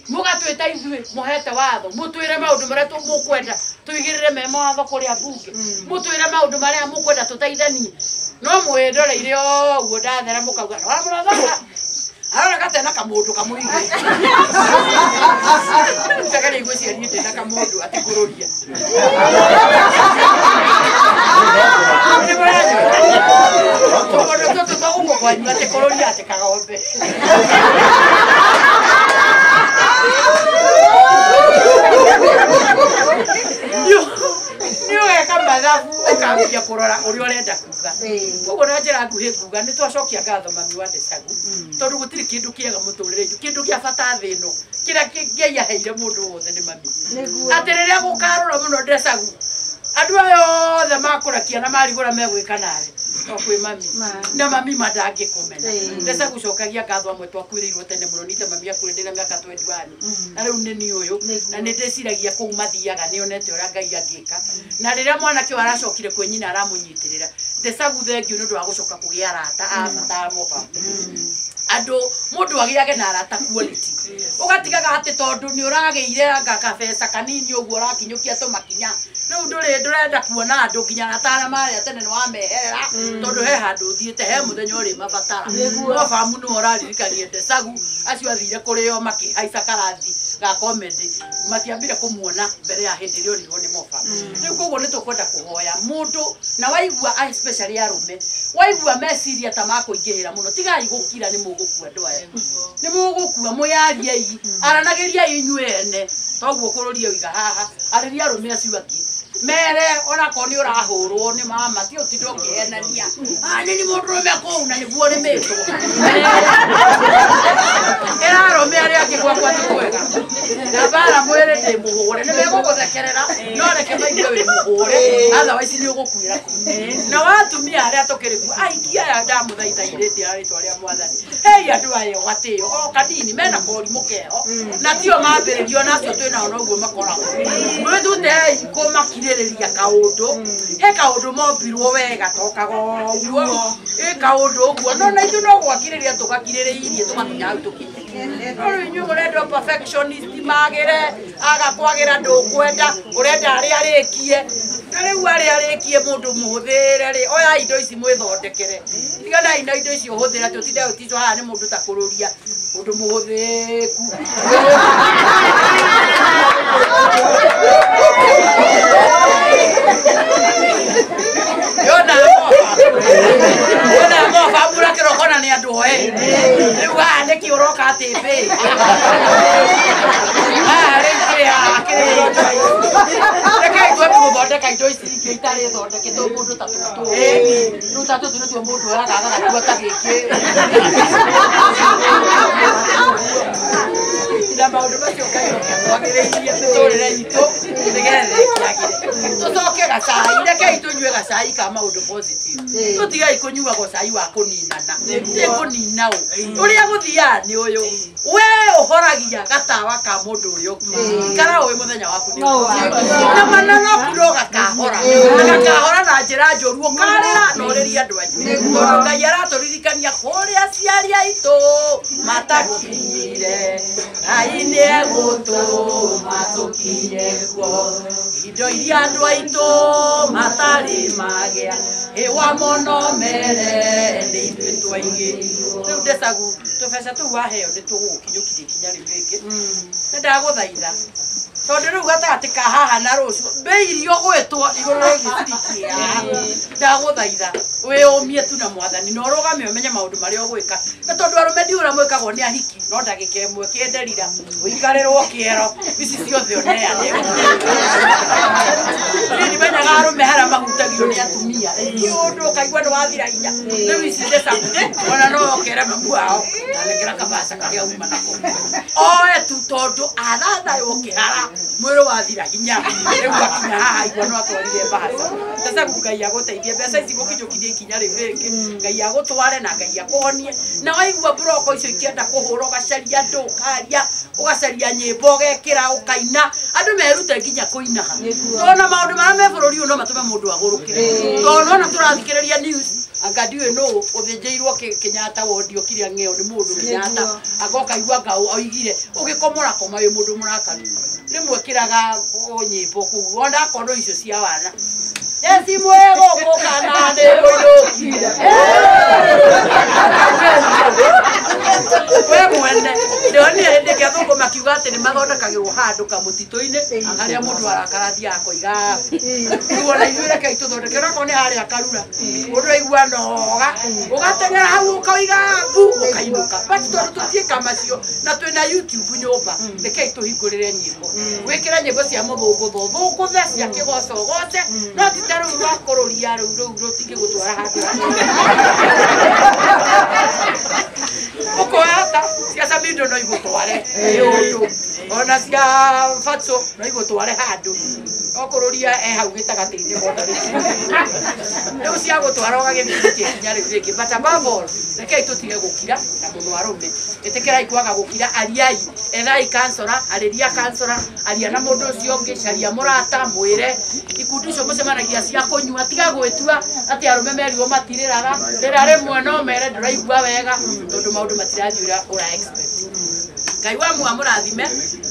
mũgatwĩta ithuĩ mũhete watho mũtwĩre maũndũ marĩa mũkwenda tũigĩrĩre me mawatho kũrĩa mbunge mũtwĩre maũndũ marĩa mũkwenda tũteithanie no mwĩndoreire ũguo ndathera mũkauga mũrathaka arora gatena kamũndũ kamũigĩ Tegere igwĩciria niĩ ndĩna kamũndũ atĩ ngũrũria tũmũndũ tũtũ twa gũkũ kwanyu atĩ kũrũria atĩ kagombe nĩ ũgeka mathabu ũkambia kũrora ũrĩa ũrenda kuga koguo na njĩra nguhĩ nguga nĩ twacokia ngatho mami wa Desagu tondũ gũtirĩ kĩndũ kĩega mũtũrĩre-inĩ kĩndũ kĩa bata thĩ ĩno kĩrĩa Ngai aheire mũndũ wothe nĩ mami atĩ rĩrĩa gũkarora mũno Desagu andũ aya othe makũrakia na marigũra megwĩka nawe to kwĩ mami na mami mandangĩkũmena Desagu cokagia ngatho amwe twakuĩrĩirwo tene mũno nite mami akuĩrĩ ndĩna mĩaka 21 na rĩu nĩ niĩ ũyũ na nĩ ndĩciragia kũu mathiaga nĩonete ũrĩa Ngai angĩka na rĩrĩa mwanake ũyũ aracokire kwĩ nyina aramũnyitĩrĩra Desagu thengiũ nĩ ũndũ wa gũcoka kũgĩa arata a bata a moba andũ mũndũ agĩage na arata quality ũgatigaga atĩ tondũ nĩ ũragĩire anga kabeca kanini ũguo ũrakinyũkia tũmakinya Rĩu ndũrĩ ndũrenda kuona andũ nginya arata arĩa marĩa tene nĩ wameherera tondũ he handũ ũthiĩte he mũthenya ũrĩ mabatara. No bamu nĩwe ũraririkania Ndesagu acio athire kũrĩo makĩhaica karathi ga comedy matiambire kũmuona mbere ya hĩndĩ ĩrĩa orirwo nĩ moba. Rĩu koguo nĩ tũkwenda kũhoya mũndũ na waigua especially arũme waigua meciria ta makũingĩhĩra mũno tigai gũkira nĩ mũgũkua andũ aya nĩ mũgũkua mwĩyariei aranagĩriai inyuĩ ene toguo kũrũria ũiga haha arĩria arũme acio angĩ mere onakorwo nĩ ũrahũrwo nĩ mama ti ũtinde ũkĩhenania nĩ nĩ mũndũrũme kũu na nĩguo ũrĩmĩtwo ĩra arũme arĩa angĩ gwakwa ti kwega na mbara mwĩrĩ ndĩ mũhũre nĩ megũgũthekerera no reke maigue wĩ mũhũre otherwise nĩ ũgũkuĩra kũu na watumia arĩa tũkĩrĩ kuo aingĩ aya ndamũthaitha irĩti ya rĩtwa rĩa mwathani hei andũ aya gatĩo o kanini mena korimũ keho na tio mambĩrĩrio na acio twĩnao noguo makoragwo mwĩthutei kũmakirĩrĩria kaũndũ he kaũndũ mombirwo wega tokaga ũguo ĩ kaũndũ ũguo no na ithuĩ no gwakirĩrĩria tũgakirĩrĩirie tũgakinya hau tũkinye no rĩu inyuĩ mũrenda perfectionist magĩre aga kwagĩra ndũkwenda ũrenda arĩa arĩkie na rĩu arĩa arĩkie mũndũ mũhũthĩre rĩ oya indo ici mwĩthondekere tiganai na indo ici ũhũthĩra tũtinde ũticwo haha nĩ mũndũ ta kũrũria mũndũ mũhũthĩku yona yona moba mbura kĩroko na nĩ andũ oe rĩu haha nĩkĩ ũroka atĩ mbĩ haha rĩu kĩrĩ haha kĩrĩ rekei twambe gũthondeka indo ici ingĩ itarĩ thondeketwo mũndũ ta tũtũ rĩu ta tũtũ nĩtuo mũndũ oyaga agagatua ta gĩkĩ na maũndũ macio Ngai oke twagĩrĩirie mĩtũrĩre itũ nĩgetha ĩkĩagĩre tũcoke gacai rekei tũnyue gacai ka maũndũ positive tũtigai kũnyuaga cai wa kũninana nĩ kũnina ũ ũrĩa gũthiaga nĩ ũyũ we ũhoragia gatawa ka mũndũ ũrĩa ũngĩ ikara ũĩ mũthenya waku nĩ na mananaku no gakahora na gakahora na njĩra njũru ũkarĩra na ũrĩrie andũ anyu tondũ Ngai aratũririkania kũrĩa aciari aitũ matakinyire Ngai nĩ egũtũma tũkinye kuo indo iria andũ aitũ matarĩ magĩa ĩwa mũno mere nĩ ithuĩ twaigĩirwo rĩu Ndesagu tũbeca tũu waheo nĩ tũgũgũkinyũkirie ikinya rĩu rĩngĩ nĩ ndagũthaitha tondũ rĩu gatagatĩ ka haha na rũciũ mbei iria ũgwĩtwo igũrũ rĩgiĩ ciringi haha ndagũthaitha wĩyũmie tu na mwathani na ũrũgame ũmenye maũndũ marĩa ũgwĩka na tondũ arũme ndiũĩ ũrĩa mwĩkagwo nĩ ahiki no ndagĩka ĩmwe kĩenderira ũikarĩrwo kĩero ici ciothe ũneane niĩ ndimenyaga arũme harĩa mahutagio nĩ atumia kĩũndũ ũkaigua nĩ wathira hinya rĩu ici Ndesagu ona no ũkere mamu wao nanengera kabaca karĩa uma nako oe tu tondũ athathaywo kĩhara mwĩrĩ wathira hinya rĩu akinya haha igua no atwarire mbaca Ndesagu Ngai agũteithie mbeca ici gũkinyũkirie ikinya rĩu rĩngĩ Ngai agũtware na Ngai akũhonie na waigua mburoko icio ikĩenda kũhũra ũgacaria andũ ũkaria ũgacaria nyĩmbo ũgekĩra ũkaina andũ merute nginya kũinaga tondũ maũndũ marĩa me bũrũri ũyũ no matũme mũndũ agũrũkĩre tondũ ona tũrathikĩrĩria news anga ndiũĩ nũ ũthĩnjĩirwo Kenyatta wondi okire ng'eo nĩ mũndũ Kenyatta agoka igua anga oigire ũgĩkomora koma wĩ mũndũ mũrakaru rĩmwe kĩraga nyĩmbo kũu ona akorwo icio cia wana Jesi mwego kana nĩ ũinũkire we mwene ndĩronire hĩndĩ ĩngĩ athũngũ makiuga atĩ nĩ mathondekagĩrwo handũ kamũtitũ-inĩ harĩa mũndũ arakara athiaga akoiga rĩu ona ithuĩ rekei tũthondeke onakorwo nĩ harĩa karura mũndũ aigua noga ũgateng'era hau ũkoiga mbu ũkainũka but tondũ tũtiĩka macio na twĩna YouTube nyũmba rekei tũhingũrĩre nyĩmbo wĩkĩre nyĩmbo cia mũthũngũtho thũngũthe cia kĩgoco goce no ti ta rũu rwa kũrũria rũu rũu rũtingĩgũtwara handũ ũkoya ta cia Samido no igũtware ũndũ ona cia Fatso no igũtware handũ okũrũria e hau gĩtagatĩ-inĩ gothe rĩu cia gũtwara ũgagĩthiĩ ikinya rĩu rĩngĩ but above all rekei tũtige gũkira na mũno arũme ĩtĩkĩrai kwaga gũkira ariai ethai kansora arĩria kansora aria na mũndũ ũcio ũngĩ caria mũrata mwĩre ikundi icio mũcemanagia cia kũnyua tiga gwĩtua atĩ arũme merirwo matirĩraga rĩra rĩmwe no mere ndũraigua wega tondũ maũndũ matirathiĩ ũrĩa ũra expect Ngai wa mua mũrathime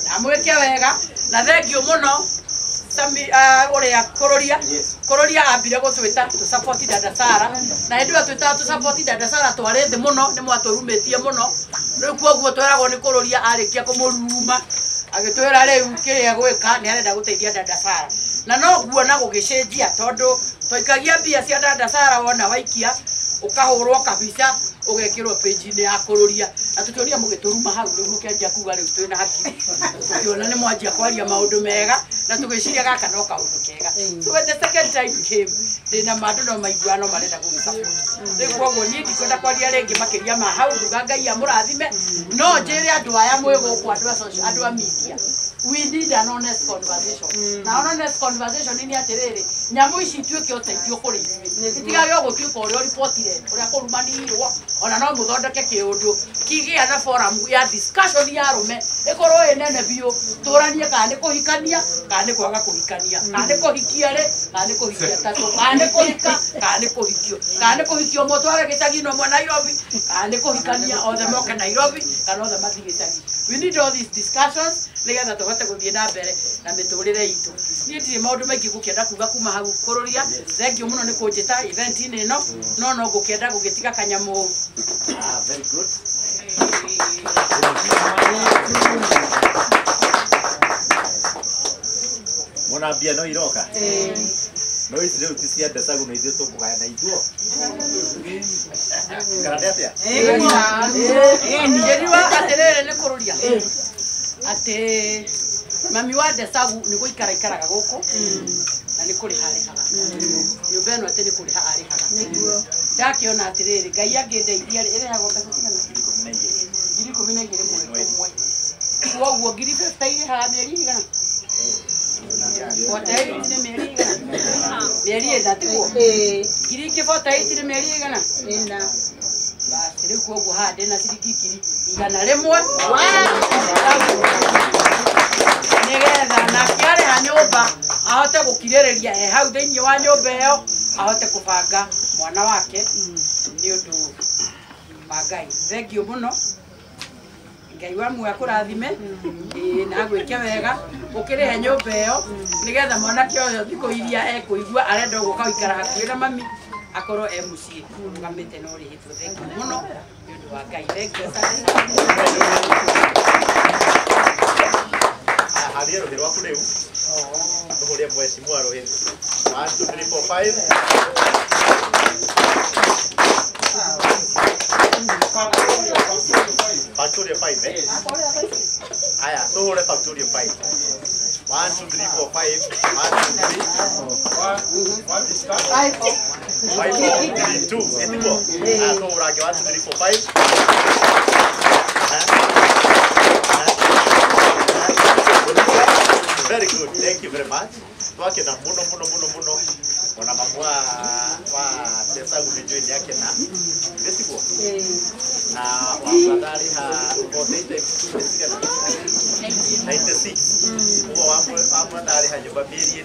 na mwĩke wega na thengiũ mũno Uria Kururia Kururia ambire gutwita tu support dada Sara na hindi ĩyo twitaga tu support dada Sara twari thi muno ni mwaturumitie muno riu koguo tweragwo ni Kururia arikia kumuruma agitwira riu kiria gwika ni arenda guteithia dada Sara na no guona gugicenjia tondu twaikagia mbia cia dada Sara wona waikia ukahurwo kabisa ugekirwo page-inĩ ya Kururia na tukiuria mugituruma hau riu mukianjia kuga riu twina hakiri tukiona ni mwanjia kwaria maundu mega na tugiciria gaka no kaundu kega. So when the second time came ndina mandu no maigua no marenda gũgĩsupport rĩu koguo niĩ ndikwenda kwaria rĩngĩ makĩria ma hau nduga Ngai amũrathime no njĩre andũ aya mwĩ gũkũ andũ a social andũ a media we need an honest conversation. Na honest conversation ni atiriri nyamu ici ituĩke ũteithio kũrĩ ithuĩ itigage gũtuĩka ũrĩa ũribotire ũrĩa kũrumanirwo ona no mũthondeke kĩũndũ kĩgĩa na forum ya discussion ya arũme ĩkorwo ĩ nene biũ tũranie kana nĩ kũhikania kana nĩ kwaga kũhikania kana nĩ kũhikia rĩ kana nĩ kũhikia tatũ kana nĩ kũhika kana nĩ kũhikio kana nĩ kũhikio ũmwe ũtware gĩcagi na ũmwe Nairobi kana nĩ kũhikania othe moke Nairobi kana othe mathiĩ gĩcagi. We need all these discussions nĩgetha tũhote gũthiĩ na mbere na mĩtũrĩre itũ. Niĩ ndirĩ maũndũ maingĩ ngũkĩenda kuga kuma hau Kururia thengio mũno nĩ kũnjĩta event-inĩ ĩno no no ngũkĩenda gũgĩtiga kanyamũ. Very good. Mona mbia no iroka no ici rĩu ti cia Desagu no ithuĩ tũkũgaya na ithuo kana nĩ atĩa? Njĩriwa atĩrĩrĩ nĩ Kururia atĩ mami wa Desagu nĩ gũikara ikaraga gũkũ na nĩ kũrĩha arĩhaga nyũmba ĩno atĩ nĩ kũrĩha arĩhaga ndakĩona atĩrĩrĩ Ngai angĩndeithia rĩ ĩrĩhagwo mbeca cigana 12,000 mweri ũmwe koguo 50,000 irĩhaga mĩeri igana 48 nĩ mĩeri igana mĩeri ĩna tiguo 48,000 nĩ mĩeri igana ĩna basi rĩu koguo haha ndĩna ciringi 100,000 nĩgetha nake arĩha nyũmba ahote gũkirĩrĩria e hau thĩinĩ wa nyũmba ĩyo ahote kũbanga mwana wake nĩ ũndũ wa Ngai. Thengio mũno Ngai wa muoyo akũrathime na agwĩke wega ũkĩrĩhe nyũmba ĩyo nĩgetha mwanake ũyũ thikũ iria ekũigua arenda gũka gũikara hakuhĩ na mami akorwo e mũciĩ ũrũgamĩte na ũrĩhĩtwo. Thengio mũno nĩ ũndũ wa Ngai. Thengio sana. Haria rũhĩ rwaku rĩu tũhũrie mheshimiwa rũhĩ 1 2 3 4 5 Factorio 5 eh? Aya, tũhũre Factorio 5 1 2 3 4 5 1 2 3 5 4 3 2 ĩtiguo? Aya, tũhũrange 1 2 3 4 5 Very good, thank you very much. Twakena muno muno muno muno ona mamu wa Desagu nĩ njũĩ nĩ akena nĩtiguo na wa brother arĩha 48 times 2 nĩ cigana 96 ũguo wa brother arĩha nyũmba mĩeri